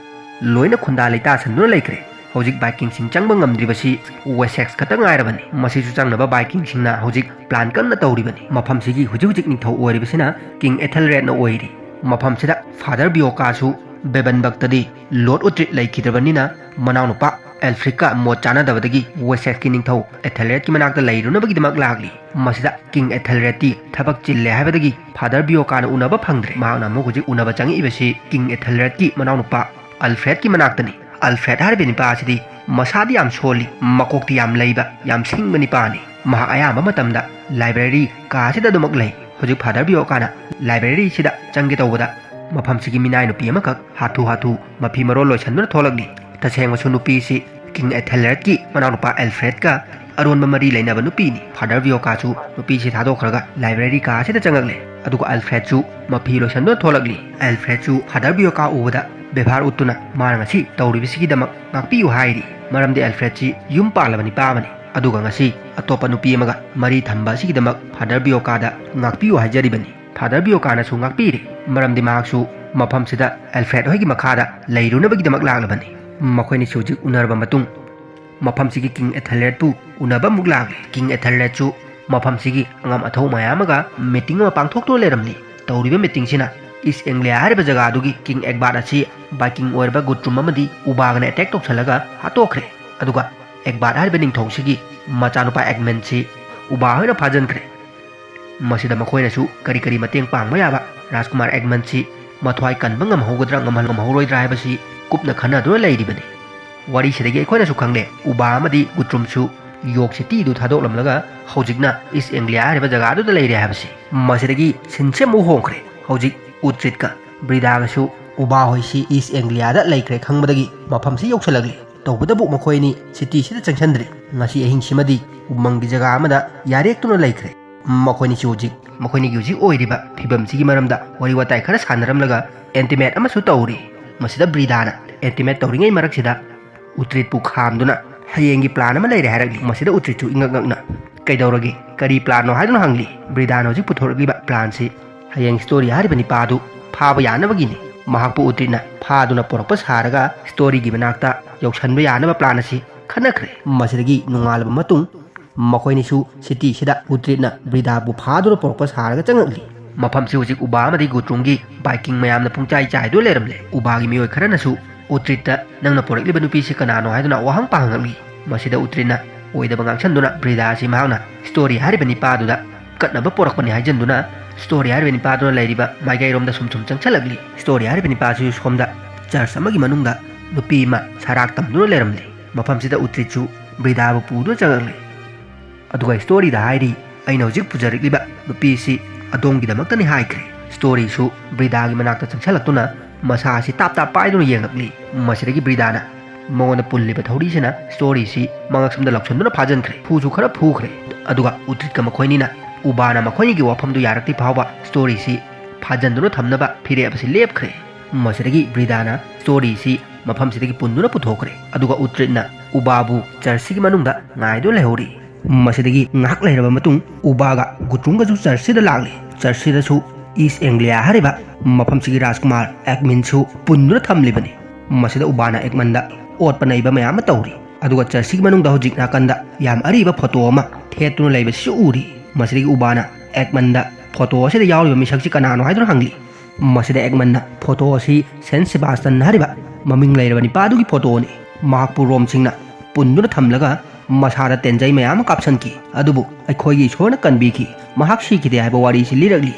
ꯂꯣꯏꯅ ꯈꯨꯟꯗꯥ ꯂꯩꯇꯥꯁꯟꯗꯨꯅ ꯂꯩꯈ꯭ꯔꯦ꯫ ꯍꯧꯖꯤꯛ ꯚꯥꯏꯀꯤꯡꯁꯤꯡ ꯆꯪꯕ ꯉꯝꯗ꯭ꯔꯤꯕꯁꯤ ꯋꯦꯁꯦꯛꯁ ꯈꯛꯇ ꯉꯥꯏꯔꯕꯅꯤ꯫ ꯃꯁꯤꯁꯨ ꯆꯪꯅꯕ ꯚꯥꯏꯀꯤꯡꯁꯤꯡꯅ ꯍꯧꯖꯤꯛ ꯄ꯭ꯂꯥꯟ ꯀꯟꯅ ꯇꯧꯔꯤꯕꯅꯤ꯫ ꯃꯐꯝꯁꯤꯒꯤ ꯍꯧꯖꯤꯛ ꯍꯧꯖꯤꯛ ꯅꯤꯡꯊꯧ ꯑꯣꯏꯔꯤꯕꯁꯤꯅ ꯀꯤꯡ ꯑꯦꯊꯦꯜꯔꯦꯗꯅ ꯑꯣꯏꯔꯤ꯫ ꯃꯐꯝꯁꯤꯗ ꯐꯥꯗꯔ ꯕꯤꯌꯣꯀꯥꯁꯨ ꯕꯦꯕꯟꯕꯛꯇꯗꯤ ꯂꯣꯔꯗ ꯎꯇ꯭ꯔꯤꯠ ꯂꯩꯈꯤꯗ꯭ꯔꯕꯅꯤꯅ ꯃꯅꯥꯎꯅꯨꯄꯥ ꯑꯦꯜꯐ꯭ꯔꯤꯛꯀ ꯃꯣꯠ ꯆꯥꯅꯗꯕꯗꯒꯤ ꯋꯦꯁꯦꯛꯁꯀꯤ ꯅꯤꯡꯊꯧ ꯑꯦꯊꯦꯜꯔꯦꯗꯀꯤ ꯃꯅꯥꯛꯇ ꯂꯩꯔꯨꯅꯕꯒꯤꯗꯃꯛ ꯂꯥꯛꯂꯤ꯫ ꯃꯁꯤꯗ ꯀꯤꯡ ꯑꯦꯊꯦꯜꯔꯦꯗꯇꯤ ꯊꯕꯛ ꯆꯤꯜꯂꯦ ꯍꯥꯏꯕꯗꯒꯤ ꯐꯥꯗꯔ ꯕꯤꯌꯣꯀꯥꯅ ꯎꯅꯕ ꯐꯪꯗ꯭ꯔꯦ꯫ ꯃꯍꯥꯛꯅ ꯑꯃꯨꯛ ꯍꯧꯖꯤꯛ ꯎꯅꯕ ꯆꯪꯉꯛꯏꯕꯁꯤ ꯀꯤꯡ ꯑꯦꯊꯦꯜꯔꯦꯗꯀꯤ ꯃꯅꯥꯎꯅꯨꯄꯥ ꯑꯜꯐ꯭ꯔꯦꯗꯀꯤ ꯃꯅꯥꯛꯇꯅꯤ꯫ ꯑꯜꯐ꯭ꯔꯦꯗ ꯍꯥꯏꯔꯤꯕ ꯅꯤꯄꯥ ꯑꯁꯤꯗꯤ ꯃꯁꯥꯗꯤ ꯌꯥꯝ ꯁꯣꯜꯂꯤ, ꯃꯀꯣꯛꯇꯤ ꯌꯥꯝ ꯂꯩꯕ, ꯌꯥꯝ ꯁꯤꯡꯕ ꯅꯤꯄꯥꯅꯤ꯫ ꯃꯍꯥꯛ ꯑꯌꯥꯝꯕ ꯃꯇꯝꯗ ꯂꯥꯏꯕ꯭ꯔꯦꯔꯤ ꯀꯥ ꯑꯁꯤꯗ ꯑꯗꯨꯃꯛ ꯂꯩ꯫ ꯍꯧꯖꯤꯛ ꯐꯥꯗꯔ ꯕꯤꯌꯣꯀꯥꯅ ꯂꯥꯏꯕ꯭ꯔꯦꯔꯤꯁꯤꯗ ꯆꯪꯒꯦ ꯇꯧꯕꯗ ꯃꯐꯝꯁꯤꯒꯤ ꯃꯤꯅꯥꯏ ꯅꯨꯄꯤ ꯑꯃꯈꯛ ꯍꯥꯊꯨ ꯍꯥꯊꯨ ꯃꯐꯤ ꯃꯔꯣꯜ ꯂꯣꯏꯁꯟꯗꯨꯅ ꯊꯣꯛꯂꯛꯂꯤ꯫ ꯇꯁꯦꯡꯕꯁꯨ ꯅꯨꯄꯤꯁꯤ ꯀꯤꯡ ꯑꯦꯊꯦꯜꯔꯦꯗꯀꯤ ꯃꯅꯥꯎꯅꯨꯄꯥ ꯑꯦꯜꯐ꯭ꯔꯦꯗꯀ ꯑꯔꯣꯟꯕ ꯃꯔꯤ ꯂꯩꯅꯕ ꯅꯨꯄꯤꯅꯤ꯫ ꯐꯥꯗꯔ ꯕꯤꯌꯣꯀꯥꯁꯨ ꯅꯨꯄꯤꯁꯤ ꯊꯥꯗꯣꯛꯈ꯭ꯔꯒ ꯂꯥꯏꯕ꯭ꯔꯦꯔꯤ ꯀꯥ ꯑꯁꯤꯗ ꯆꯪꯉꯛꯂꯦ꯫ ꯑꯗꯨꯒ ꯑꯜꯐ꯭ꯔꯦꯗꯁꯨ ꯃꯐꯤ ꯂꯣꯏꯁꯟꯗꯨꯅ ꯊꯣꯛꯂꯛꯂꯤ꯫ ꯑꯜꯐ꯭ꯔꯦꯗꯁꯨ ꯐꯥꯗꯔ ꯕꯤꯌꯣꯀꯥ ꯎꯕꯗ ꯕꯦꯚꯥꯔ ꯎꯠꯇꯨꯅ ꯃꯥꯅ ꯉꯁꯤ ꯇꯧꯔꯤꯕꯁꯤꯒꯤꯗꯃꯛ ꯉꯥꯛꯄꯤꯌꯨ ꯍꯥꯏꯔꯤ꯫ ꯃꯔꯝꯗꯤ ꯑꯜꯐ꯭ꯔꯦꯗꯁꯤ ꯌꯨꯝ ꯄꯥꯜꯂꯕ ꯅꯤꯄꯥ ꯑꯃꯅꯤ꯫ ꯑꯗꯨꯒ ꯉꯁꯤ ꯑꯇꯣꯞꯄ ꯅꯨꯄꯤ ꯑꯃꯒ ꯃꯔꯤ ꯊꯝꯕ ꯑꯁꯤꯒꯤꯗꯃꯛ ꯐꯥꯗꯔ ꯕꯤꯌꯣꯀꯥꯗ ꯉꯥꯛꯄꯤꯌꯨ ꯍꯥꯏꯖꯔꯤꯕꯅꯤ꯫ ꯐꯥꯗꯔ ꯕꯤꯌꯣꯀꯥꯅꯁꯨ ꯉꯥꯛꯄꯤꯔꯦ, ꯃꯔꯝꯗꯤ ꯃꯍꯥꯛꯁꯨ ꯃꯐꯝꯁꯤꯗ ꯑꯜꯐ꯭ꯔꯦꯗ ꯍꯣꯏꯒꯤ ꯃꯈꯥꯗ ꯂꯩꯔꯨꯅꯕꯒꯤꯗꯃꯛ ꯂꯥꯛꯂꯕꯅꯤ꯫ ꯃꯈꯣꯏꯅꯤꯁꯨ ꯍꯧꯖꯤꯛ ꯎꯅꯔꯕ ꯃꯇꯨꯡ ꯃꯐꯝꯁꯤꯒꯤ ꯀꯤꯡ ꯑꯦꯊꯦꯜꯔꯦꯗꯄꯨ ꯎꯅꯕ ꯑꯃꯨꯛ ꯂꯥꯛꯂꯤ꯫ ꯀꯤꯡ ꯑꯦꯊꯦꯜꯔꯦꯗꯁꯨ ꯃꯐꯝꯁꯤꯒꯤ ꯑꯉꯝ ꯑꯊꯧ ꯃꯌꯥꯝ ꯑꯃꯒ ꯃꯤꯇꯤꯡ ꯑꯃ ꯄꯥꯡꯊꯣꯛꯇꯨꯅ ꯂꯩꯔꯝꯂꯤ꯫ ꯇꯧꯔꯤꯕ ꯃꯤꯇꯤꯡꯁꯤꯅ ꯏꯁ ꯑꯦꯡꯒ꯭ꯂꯤꯌꯥ ꯍꯥꯏꯔꯤꯕ ꯖꯒꯥꯗꯨꯒꯤ ꯀꯤꯡ ꯑꯦꯛꯕꯥꯔꯠ ꯑꯁꯤ ꯕꯥꯏꯀꯤꯡ ꯑꯣꯏꯔꯕ ꯒꯨꯇ꯭ꯔꯨꯝ ꯑꯃꯗꯤ ꯎꯕꯥꯒꯅ ꯑꯦꯇꯦꯛ ꯇꯧꯁꯜꯂꯒ ꯍꯥꯠꯇꯣꯛꯈ꯭ꯔꯦ꯫ ꯑꯗꯨꯒ ꯑꯦꯛꯕꯥꯔꯠ ꯍꯥꯏꯔꯤꯕ ꯅꯤꯡꯊꯧꯁꯤꯒꯤ ꯃꯆꯥꯅꯨꯄꯥ ꯑꯦꯒꯃꯟꯁꯤ ꯎꯕꯥ ꯍꯣꯏꯅ ꯐꯥꯖꯤꯟꯈ꯭ꯔꯦ꯫ ꯃꯁꯤꯗ ꯃꯈꯣꯏꯅꯁꯨ ꯀꯔꯤ ꯀꯔꯤ ꯃꯇꯦꯡ ꯄꯥꯡꯕ ꯌꯥꯕ ꯔꯥꯖꯀꯨꯃꯥꯔ ꯑꯦꯒꯃꯟꯁꯤ ꯃꯊ꯭ꯋꯥꯏ ꯀꯟꯕ ꯉꯝꯍꯧꯒꯗ꯭ꯔꯥ ꯉꯝꯍꯜ ꯉꯝꯍꯧꯔꯣꯏꯗ꯭ꯔꯥ ꯍꯥꯏꯕꯁꯤ ꯀꯨꯞꯅ ꯈꯟꯅꯗꯨꯅ ꯂꯩꯔꯤꯕꯅꯤ꯫ ꯋꯥꯔꯤꯁꯤꯗꯒꯤ ꯑꯩꯈꯣꯏꯅꯁꯨ ꯈꯪꯂꯦ, ꯎꯕꯥ ꯑꯃꯗꯤ ꯒꯨꯇ꯭ꯔꯨꯝꯁꯨ ꯌꯣꯛ ꯁꯤꯇꯤꯗꯨ ꯊꯥꯗꯣꯛꯂꯝꯂꯒ ꯍꯧꯖꯤꯛꯅ ꯏꯁ ꯑꯦꯡꯒ꯭ꯂꯤꯌꯥ ꯍꯥꯏꯔꯤꯕ ꯖꯒꯥꯗꯨꯗ ꯂꯩꯔꯦ ꯍꯥꯏꯕꯁꯤ꯫ ꯃꯁꯤꯗꯒꯤ ꯁꯤꯟꯁꯦ ꯑꯃꯨꯛ ꯍꯣꯡꯈ꯭ꯔꯦ꯫ ꯍꯧꯖꯤꯛ ꯎꯇ꯭ꯔꯤꯠꯀ ꯕ꯭ꯔꯤꯗꯥꯒꯁꯨ ꯎꯕꯥ ꯍꯣꯏꯁꯤ ꯏꯁ ꯑꯦꯡꯒ꯭ꯂꯤꯌꯥꯗ ꯂꯩꯈ꯭ꯔꯦ ꯈꯪꯕꯗꯒꯤ ꯃꯐꯝꯁꯤ ꯌꯧꯁꯤꯜꯂꯛꯂꯤ꯫ ꯇꯧꯕꯇꯕꯨ ꯃꯈꯣꯏ ꯑꯅꯤ ꯁꯤꯇꯤꯁꯤꯗ ꯆꯪꯁꯤꯟꯗ꯭ꯔꯤ꯫ ꯉꯁꯤ ꯑꯍꯤꯡꯁꯤꯃꯗꯤ ꯎꯃꯪꯒꯤ ꯖꯒꯥ ꯑꯃꯗ ꯌꯥꯔꯦꯛꯇꯨꯅ ꯂꯩꯈ꯭ꯔꯦ꯫ ꯃꯈꯣꯏꯅꯤꯁꯤ ꯍꯧꯖꯤꯛ, ꯃꯈꯣꯏꯅꯤꯒꯤ ꯍꯧꯖꯤꯛ ꯑꯣꯏꯔꯤꯕ ꯐꯤꯕꯝꯁꯤꯒꯤ ꯃꯔꯝꯗ ꯋꯥꯔꯤ ꯋꯥꯇꯥꯏ ꯈꯔ ꯁꯥꯟꯅꯔꯝꯂꯒ ꯑꯦꯟꯇꯤꯃꯦꯠ ꯑꯃꯁꯨ ꯇꯧꯔꯤ꯫ ꯃꯁꯤꯗ ꯕ꯭ꯔꯤꯗꯥꯅ ꯑꯦꯟꯇꯤꯃꯦꯠ ꯇꯧꯔꯤꯉꯩ ꯃꯔꯛꯁꯤꯗ ꯎꯇ꯭ꯔꯤꯠꯄꯨ ꯈꯥꯝꯗꯨꯅ ꯍꯌꯦꯡꯒꯤ ꯄ꯭ꯂꯥꯟ ꯑꯃ ꯂꯩꯔꯦ ꯍꯥꯏꯔꯛꯂꯤ꯫ ꯃꯁꯤꯗ ꯎꯇ꯭ꯔꯤꯠꯁꯨ ꯏꯉꯛ ꯉꯛꯅ, "ꯀꯩꯗꯧꯔꯒꯦ? ꯀꯔꯤ ꯄ꯭ꯂꯥꯟꯅꯣ?" ꯍꯥꯏꯗꯨꯅ ꯍꯪꯂꯤ꯫ ꯕ꯭ꯔꯤꯗꯥꯅ ꯍꯧꯖꯤꯛ ꯄꯨꯊꯣꯔꯛꯂꯤꯕ ꯄ꯭ꯂꯥꯟꯁꯤ ꯍꯌꯦꯡ ꯁ꯭ꯇꯣꯔꯤ ꯍꯥꯏꯔꯤꯕ ꯅꯤꯄꯥꯗꯨ ꯐꯥꯕ ꯌꯥꯅꯕꯒꯤꯅꯤ꯫ ꯃꯍꯥꯛꯄꯨ ꯎꯇ꯭ꯔꯤꯠꯅ ꯐꯥꯗꯨꯅ ꯄꯨꯔꯛꯄ ꯁꯥꯔꯒ ꯁ꯭ꯇꯣꯔꯤꯒꯤ ꯃꯅꯥꯛꯇ ꯌꯧꯁꯟꯕ ꯌꯥꯅꯕ ꯄ꯭ꯂꯥꯟ ꯑꯁꯤ ꯈꯟꯅꯈ꯭ꯔꯦ꯫ ꯃꯁꯤꯗꯒꯤ ꯅꯣꯡꯉꯥꯜꯂꯕ ꯃꯇꯨꯡ ꯃꯈꯣꯏꯅꯤꯁꯨ ꯁꯤꯇꯤꯁꯤꯗ ꯎꯇ꯭ꯔꯤꯠꯅ ꯕ꯭ꯔꯤꯗꯥꯕꯨ ꯐꯥꯗꯨꯅ ꯄꯨꯔꯛꯄ ꯁꯥꯔꯒ ꯆꯪꯉꯛꯂꯤ꯫ ꯃꯐꯝꯁꯤ ꯍꯧꯖꯤꯛ ꯎꯕꯥ ꯑꯃꯗꯤ ꯒꯨꯇ꯭ꯔꯨꯝꯒꯤ ꯕꯥꯏꯀꯤꯡ ꯃꯌꯥꯝꯅ ꯄꯨꯡꯆꯥꯏ ꯆꯥꯏꯗꯨꯅ ꯂꯩꯔꯝꯂꯦ꯫ ꯎꯕꯥꯒꯤ ꯃꯤꯑꯣꯏ ꯈꯔꯅꯁꯨ ꯎꯇ꯭ꯔꯤꯠꯇ, "ꯅꯪꯅ ꯄꯨꯔꯛꯂꯤꯕ ꯅꯨꯄꯤꯁꯤ ꯀꯅꯥꯅꯣ?" ꯍꯥꯏꯗꯨꯅ ꯋꯥꯍꯪ ꯄꯥꯍꯪꯉꯛꯂꯤ꯫ ꯃꯁꯤꯗ ꯎꯇ꯭ꯔꯤꯠꯅ ꯑꯣꯏꯗꯕ ꯉꯥꯡꯁꯟꯗꯨꯅ ꯕ꯭ꯔꯤꯗꯥ ꯑꯁꯤ ꯃꯍꯥꯛꯅ ꯁ꯭ꯇꯣꯔꯤ ꯍꯥꯏꯔꯤꯕ ꯅꯤꯄꯥꯗꯨꯗ ꯀꯠꯅꯕ ꯄꯨꯔꯛꯄꯅꯤ ꯍꯥꯏꯖꯟꯗꯨꯅ ꯁ꯭ꯇꯣꯔꯤ ꯍꯥꯏꯔꯤꯕ ꯅꯤꯄꯥꯗꯨꯅ ꯂꯩꯔꯤꯕ ꯃꯥꯏꯀꯩꯔꯣꯝꯗ ꯁꯨꯝ ꯁꯨꯝ ꯆꯪꯁꯜꯂꯛꯂꯤ꯫ ꯁ꯭ꯇꯣꯔꯤ ꯍꯥꯏꯔꯤꯕ ꯅꯤꯄꯥꯁꯤꯁꯨ ꯁꯣꯝꯗ ꯆꯔꯆ ꯑꯃꯒꯤ ꯃꯅꯨꯡꯗ ꯅꯨꯄꯤ ꯑꯃ ꯁꯔꯥꯛ ꯇꯝꯗꯨꯅ ꯂꯩꯔꯝꯂꯤ꯫ ꯃꯐꯝꯁꯤꯗ ꯎꯇ꯭ꯔꯤꯠꯁꯨ ꯕ꯭ꯔꯤꯗꯥꯕꯨ ꯄꯨꯗꯨꯅ ꯆꯪꯉꯛꯂꯤ꯫ ꯑꯗꯨꯒ ꯁ꯭ꯇꯣꯔꯤꯗ ꯍꯥꯏꯔꯤ, "ꯑꯩꯅ ꯍꯧꯖꯤꯛ ꯄꯨꯖꯔꯛꯂꯤꯕ ꯅꯨꯄꯤꯁꯤ ꯑꯗꯣꯝꯒꯤꯗꯃꯛꯇꯅꯤ" ꯍꯥꯏꯈ꯭ꯔꯦ꯫ ꯁ꯭ꯇꯣꯔꯤꯁꯨ ꯕ꯭ꯔꯤꯗꯥꯒꯤ ꯃꯅꯥꯛꯇ ꯆꯪꯁꯜꯂꯛꯇꯨꯅ ꯃꯁꯥ ꯑꯁꯤ ꯇꯥꯞ ꯇꯥꯞ ꯄꯥꯏꯗꯨꯅ ꯌꯦꯡꯂꯛꯂꯤ꯫ ꯃꯁꯤꯗꯒꯤ ꯕ꯭ꯔꯤꯗꯥꯅ ꯃꯉꯣꯟꯗ ꯄꯨꯜꯂꯤꯕ ꯊꯧꯔꯤꯁꯤꯅ ꯁ꯭ꯇꯣꯔꯤꯁꯤ ꯃꯉꯛꯁꯝꯗ ꯂꯧꯁꯟꯗꯨꯅ ꯐꯥꯖꯟꯈ꯭ꯔꯦ꯫ ꯐꯨꯁꯨ ꯈꯔ ꯐꯨꯈ꯭ꯔꯦ꯫ ꯑꯗꯨꯒ ꯎꯇ꯭ꯔꯤꯠꯀ ꯃꯈꯣꯏꯅꯤꯅ ꯎꯕꯥꯅ ꯃꯈꯣꯏꯅꯤꯒꯤ ꯋꯥꯐꯝꯗꯨ ꯌꯥꯔꯛꯇ꯭ꯔꯤ ꯐꯥꯎꯕ ꯁ꯭ꯇꯣꯔꯤꯁꯤ ꯐꯥꯖꯟꯗꯨꯅ ꯊꯝꯅꯕ ꯐꯤꯔꯦꯞ ꯑꯁꯤ ꯂꯦꯞꯈ꯭ꯔꯦ꯫ ꯃꯁꯤꯗꯒꯤ ꯕ꯭ꯔꯤꯗꯥꯅ ꯁ꯭ꯇꯣꯔꯤꯁꯤ ꯃꯐꯝꯁꯤꯗꯒꯤ ꯄꯨꯟꯗꯨꯅ ꯄꯨꯊꯣꯛꯈ꯭ꯔꯦ꯫ ꯑꯗꯨꯒ ꯎꯇ꯭ꯔꯤꯠꯅ ꯎꯕꯥꯕꯨ ꯆꯔꯆꯁꯤꯒꯤ ꯃꯅꯨꯡꯗ ꯉꯥꯏꯗꯨꯅ ꯂꯩꯍꯧꯔꯤ꯫ ꯃꯁꯤꯗꯒꯤ ꯉꯥꯏꯍꯥꯛ ꯂꯩꯔꯕ ꯃꯇꯨꯡ ꯎꯕꯥꯒ ꯒꯨꯇ꯭ꯔꯨꯝꯒꯁꯨ ꯆꯔꯆꯁꯤꯗ ꯂꯥꯛꯂꯤ꯫ ꯆꯔꯆꯁꯤꯗꯁꯨ ꯏꯁ ꯑꯦꯡꯒ꯭ꯂꯤꯌꯥ ꯍꯥꯏꯔꯤꯕ ꯃꯐꯝꯁꯤꯒꯤ ꯔꯥꯖꯀꯨꯃꯥꯔ ꯑꯦꯛꯃꯤꯟꯁꯨ ꯄꯨꯟꯗꯨꯅ ꯊꯝꯂꯤꯕꯅꯤ꯫ ꯃꯁꯤꯗ ꯎꯕꯥꯅ ꯑꯦꯛꯃꯟꯗ ꯑꯣꯠꯄ ꯅꯩꯕ ꯃꯌꯥꯝ ꯑꯃ ꯇꯧꯔꯤ꯫ ꯑꯗꯨꯒ ꯆꯔꯆꯁꯤꯒꯤ ꯃꯅꯨꯡꯗ ꯍꯧꯖꯤꯛ ꯅꯥꯀꯟꯗ ꯌꯥꯝ ꯑꯔꯤꯕ ꯐꯣꯇꯣ ꯑꯃ ꯊꯦꯠꯇꯨꯅ ꯂꯩꯕꯁꯤꯁꯨ ꯎꯔꯤ꯫ ꯃꯁꯤꯗꯒꯤ ꯎꯕꯥꯅ ꯑꯦꯛꯃꯟꯗ ꯐꯣꯇꯣ ꯑꯁꯤꯗ ꯌꯥꯎꯔꯤꯕ ꯃꯤꯁꯛꯁꯤ ꯀꯅꯥꯅꯣ ꯍꯥꯏꯗꯨꯅ ꯍꯪꯂꯤ꯫ ꯃꯁꯤꯗ ꯑꯦꯒꯃꯟꯅ ꯐꯣꯇꯣ ꯑꯁꯤ ꯁꯦꯟ ꯁꯦꯕꯥꯁꯇꯟ ꯍꯥꯏꯔꯤꯕ ꯃꯃꯤꯡ ꯂꯩꯔꯕ ꯅꯤꯄꯥꯗꯨꯒꯤ ꯐꯣꯇꯣꯅꯤ꯫ ꯃꯍꯥꯛꯄꯨ ꯔꯣꯝꯁꯤꯡꯅ ꯄꯨꯟꯗꯨꯅ ꯊꯝꯂꯒ ꯃꯁꯥꯗ ꯇꯦꯟꯖꯩ ꯃꯌꯥꯝ ꯑꯃ ꯀꯥꯞꯁꯤꯟꯈꯤ꯫ ꯑꯗꯨꯕꯨ ꯑꯩꯈꯣꯏꯒꯤ ꯏꯁꯣꯔꯅ ꯀꯟꯕꯤꯈꯤ꯫ ꯃꯍꯥꯛ ꯁꯤꯈꯤꯗꯦ ꯍꯥꯏꯕ ꯋꯥꯔꯤꯁꯤ ꯂꯤꯔꯛꯂꯤ꯫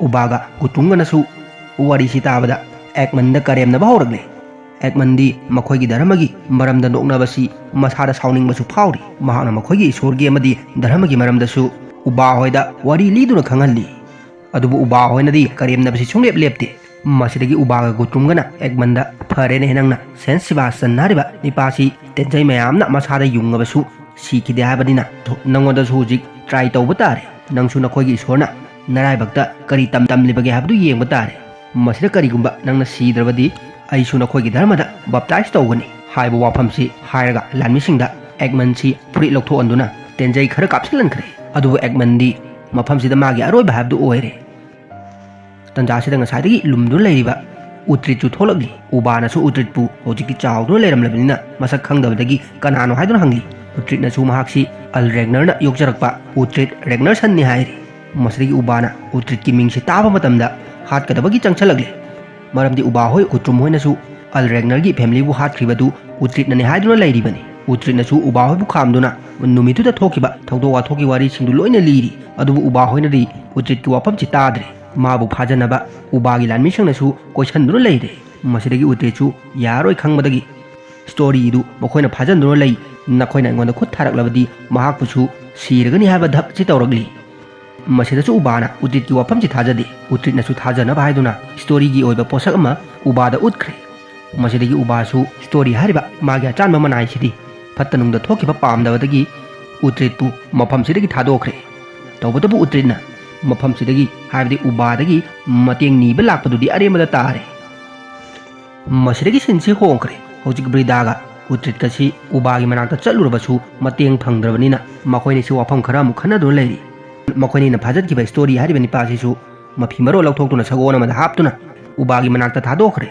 ꯎꯕꯥꯒ ꯒꯨꯇ꯭ꯔꯨꯝꯒꯅꯁꯨ ꯋꯥꯔꯤꯁꯤ ꯇꯥꯕꯗ ꯑꯦꯒꯃꯟꯗ ꯀꯔꯦꯝꯅꯕ ꯍꯧꯔꯛꯂꯦ꯫ ꯑꯦꯒꯃꯟꯗꯤ ꯃꯈꯣꯏꯒꯤ ꯙꯔꯃꯒꯤ ꯃꯔꯝꯗ ꯅꯣꯛꯅꯕꯁꯤ ꯃꯁꯥꯗ ꯁꯥꯎꯅꯤꯡꯕꯁꯨ ꯐꯥꯎꯔꯤ꯫ ꯃꯍꯥꯛꯅ ꯃꯈꯣꯏꯒꯤ ꯏꯁꯣꯔꯒꯤ ꯑꯃꯗꯤ ꯙꯔꯃꯒꯤ ꯃꯔꯝꯗꯁꯨ ꯎꯕꯥ ꯍꯣꯏꯗ ꯋꯥꯔꯤ ꯂꯤꯗꯨꯅ ꯈꯪꯍꯜꯂꯤ꯫ ꯑꯗꯨꯕꯨ ꯎꯕꯥ ꯍꯣꯏꯅꯗꯤ ꯀꯔꯦꯝꯅꯕꯁꯤ ꯁꯨꯡꯂꯦꯞ ꯂꯦꯞꯇꯦ꯫ ꯃꯁꯤꯗꯒꯤ ꯎꯕꯥꯒ ꯒꯨꯇ꯭ꯔꯨꯝꯒꯅ ꯑꯦꯒꯃꯟꯗ, "ꯐꯔꯦꯅꯦ, ꯅꯪꯅ ꯁꯦꯟ ꯁꯤꯕꯥꯁꯇꯟ ꯍꯥꯏꯔꯤꯕ ꯅꯤꯄꯥꯁꯤ ꯇꯦꯟꯖꯩ ꯃꯌꯥꯝꯅ ꯃꯁꯥꯗ ꯌꯨꯡꯉꯕꯁꯨ ꯁꯤꯈꯤꯗꯦ ꯍꯥꯏꯕꯅꯤꯅ, ꯅꯪꯉꯣꯟꯗꯁꯨ ꯍꯧꯖꯤꯛ ꯇ꯭ꯔꯥꯏ ꯇꯧꯕ ꯇꯥꯔꯦ꯫ ꯅꯪꯁꯨ ꯅꯈꯣꯏꯒꯤ ꯏꯁꯣꯔꯅ ꯅꯔꯥꯏꯕꯛꯇ ꯀꯔꯤ ꯇꯝ ꯇꯝꯂꯤꯕꯒꯦ ꯍꯥꯏꯕꯗꯨ ꯌꯦꯡꯕ ꯇꯥꯔꯦ꯫ ꯃꯁꯤꯗ ꯀꯔꯤꯒꯨꯝꯕ ꯅꯪꯅ ꯁꯤꯗ꯭ꯔꯕꯗꯤ ꯑꯩꯁꯨ ꯅꯈꯣꯏꯒꯤ ꯙꯔꯃꯗ ꯕꯞꯇꯥꯏꯖ ꯇꯧꯒꯅꯤ" ꯍꯥꯏꯕ ꯋꯥꯐꯝꯁꯤ ꯍꯥꯏꯔꯒ ꯂꯥꯟꯃꯤꯁꯤꯡꯗ ꯑꯦꯒꯃꯟꯁꯤ ꯐꯨꯔꯤꯠ ꯂꯧꯊꯣꯛꯍꯟꯗꯨꯅ ꯇꯦꯟꯖꯩ ꯈꯔ ꯀꯥꯞꯁꯤꯜꯍꯟꯈ꯭ꯔꯦ꯫ ꯑꯗꯨꯕꯨ ꯑꯦꯒꯃꯟꯗꯤ ꯃꯐꯝꯁꯤꯗ ꯃꯥꯒꯤ ꯑꯔꯣꯏꯕ ꯍꯥꯏꯕꯗꯨ ꯑꯣꯏꯔꯦ꯫ ꯇꯟꯖꯥꯁꯤꯗ ꯉꯁꯥꯏꯗꯒꯤ ꯂꯨꯝꯗꯨꯅ ꯂꯩꯔꯤꯕ ꯎꯇ꯭ꯔꯤꯠꯁꯨ ꯊꯣꯛꯂꯛꯂꯤ꯫ ꯎꯕꯥꯅꯁꯨ ꯎꯇ꯭ꯔꯤꯠꯄꯨ ꯍꯧꯖꯤꯛꯇꯤ ꯆꯥꯎꯗꯨꯅ ꯂꯩꯔꯝꯂꯕꯅꯤꯅ ꯃꯁꯛ ꯈꯪꯗꯕꯗꯒꯤ ꯀꯅꯥꯅꯣ ꯍꯥꯏꯗꯨꯅ ꯍꯪꯂꯤ꯫ ꯎꯇ꯭ꯔꯤꯠꯅꯁꯨ ꯃꯍꯥꯛꯁꯤ ꯑꯜ ꯔꯦꯒꯅꯔꯅ ꯌꯣꯛꯆꯔꯛꯄ ꯎꯇ꯭ꯔꯤꯠ ꯔꯦꯒꯅꯔꯁꯟꯅꯤ ꯍꯥꯏꯔꯤ꯫ ꯃꯁꯤꯗꯒꯤ ꯎꯕꯥꯅ ꯎꯇ꯭ꯔꯤꯠꯀꯤ ꯃꯤꯡꯁꯤ ꯇꯥꯕ ꯃꯇꯝꯗ ꯍꯥꯠꯀꯗꯕꯒꯤ ꯆꯪꯁꯤꯜꯂꯛꯂꯦ꯫ ꯃꯔꯝꯗꯤ ꯎꯕꯥ ꯍꯣꯏ ꯒꯨꯇ꯭ꯔꯨꯝ ꯍꯣꯏꯅꯁꯨ ꯑꯜ ꯔꯦꯒꯅꯔꯒꯤ ꯐꯦꯃꯤꯂꯤꯕꯨ ꯍꯥꯠꯈ꯭ꯔꯤꯕꯗꯨ ꯎꯇ꯭ꯔꯤꯠꯅꯅꯤ ꯍꯥꯏꯗꯨꯅ ꯂꯩꯔꯤꯕꯅꯤ꯫ ꯎꯇ꯭ꯔꯤꯠꯅꯁꯨ ꯎꯕꯥ ꯍꯣꯏꯕꯨ ꯈꯥꯝꯗꯨꯅ ꯅꯨꯃꯤꯠꯇꯨꯗ ꯊꯣꯛꯈꯤꯕ ꯊꯧꯗꯣꯛ ꯋꯥꯊꯣꯛꯀꯤ ꯋꯥꯔꯤꯁꯤꯡꯗꯨ ꯂꯣꯏꯅ ꯂꯤꯔꯤ꯫ ꯑꯗꯨꯕꯨ ꯎꯕꯥ ꯍꯣꯏꯅꯗꯤ ꯎꯇ꯭ꯔꯤꯠꯀꯤ ꯋꯥꯐꯝꯁꯤ ꯇꯥꯗ꯭ꯔꯦ꯫ ꯃꯥꯕꯨ ꯐꯥꯖꯅꯕ ꯎꯕꯥꯒꯤ ꯂꯥꯟꯃꯤꯁꯤꯡꯅꯁꯨ ꯀꯣꯏꯁꯟꯗꯨꯅ ꯂꯩꯔꯦ꯫ ꯃꯁꯤꯗꯒꯤ ꯎꯇ꯭ꯔꯤꯠꯁꯨ ꯌꯥꯔꯣꯏ ꯈꯪꯕꯗꯒꯤ, "ꯁ꯭ꯇꯣꯔꯤꯗꯨ ꯃꯈꯣꯏꯅ ꯐꯥꯖꯟꯗꯨꯅ ꯂꯩ, ꯅꯈꯣꯏꯅ ꯑꯩꯉꯣꯟꯗ ꯈꯨꯠ ꯊꯥꯔꯛꯂꯕꯗꯤ ꯃꯍꯥꯛꯄꯨꯁꯨ ꯁꯤꯔꯒꯅꯤ" ꯍꯥꯏꯕ ꯙꯞꯁꯤ ꯇꯧꯔꯛꯂꯤ꯫ ꯃꯁꯤꯗꯁꯨ ꯎꯕꯥꯅ ꯎꯇ꯭ꯔꯤꯠꯀꯤ ꯋꯥꯐꯝꯁꯤ ꯊꯥꯖꯗꯦ꯫ ꯎꯇ꯭ꯔꯤꯠꯅꯁꯨ ꯊꯥꯖꯅꯕ ꯍꯥꯏꯗꯨꯅ ꯁ꯭ꯇꯣꯔꯤꯒꯤ ꯑꯣꯏꯕ ꯄꯣꯠꯁꯛ ꯑꯃ ꯎꯕꯥꯗ ꯎꯠꯈ꯭ꯔꯦ꯫ ꯃꯁꯤꯗꯒꯤ ꯎꯕꯥꯁꯨ ꯁ꯭ꯇꯣꯔꯤ ꯍꯥꯏꯔꯤꯕ ꯃꯥꯒꯤ ꯑꯆꯥꯟꯕ ꯃꯅꯥꯏꯁꯤꯗꯤ ꯐꯠꯇ ꯅꯨꯡꯗ ꯊꯣꯛꯈꯤꯕ ꯄꯥꯝꯗꯕꯗꯒꯤ ꯎꯇ꯭ꯔꯤꯠꯄꯨ ꯃꯐꯝꯁꯤꯗꯒꯤ ꯊꯥꯗꯣꯛꯈ꯭ꯔꯦ꯫ ꯇꯧꯕꯇꯕꯨ ꯎꯇ꯭ꯔꯤꯠꯅ ꯃꯐꯝꯁꯤꯗꯒꯤ, ꯍꯥꯏꯕꯗꯤ ꯎꯕꯥꯗꯒꯤ ꯃꯇꯦꯡ ꯅꯤꯕ ꯂꯥꯛꯄꯗꯨꯗꯤ ꯑꯔꯦꯝꯕꯗ ꯇꯥꯔꯦ꯫ ꯃꯁꯤꯗꯒꯤ ꯁꯤꯟꯁꯤ ꯍꯣꯡꯈ꯭ꯔꯦ꯫ ꯍꯧꯖꯤꯛ ꯕ꯭ꯔꯤꯗꯥꯒ ꯎꯇ꯭ꯔꯤꯠꯀꯁꯤ ꯎꯕꯥꯒꯤ ꯃꯅꯥꯛꯇ ꯆꯠꯂꯨꯔꯕꯁꯨ ꯃꯇꯦꯡ ꯐꯪꯗ꯭ꯔꯕꯅꯤꯅ ꯃꯈꯣꯏꯅꯤꯁꯤ ꯋꯥꯐꯝ ꯈꯔ ꯑꯃꯨꯛ ꯈꯟꯅꯗꯨꯅ ꯂꯩꯔꯤ꯫ ꯃꯈꯣꯏꯅꯤꯅ ꯐꯥꯖꯠꯈꯤꯕ ꯁ꯭ꯇꯣꯔꯤ ꯍꯥꯏꯔꯤꯕ ꯅꯤꯄꯥꯁꯤꯁꯨ ꯃꯐꯤ ꯃꯔꯣꯜ ꯂꯧꯊꯣꯛꯇꯨꯅ ꯁꯒꯣꯜ ꯑꯃꯗ ꯍꯥꯞꯇꯨꯅ ꯎꯕꯥꯒꯤ ꯃꯅꯥꯛꯇ ꯊꯥꯗꯣꯛꯈ꯭ꯔꯦ꯫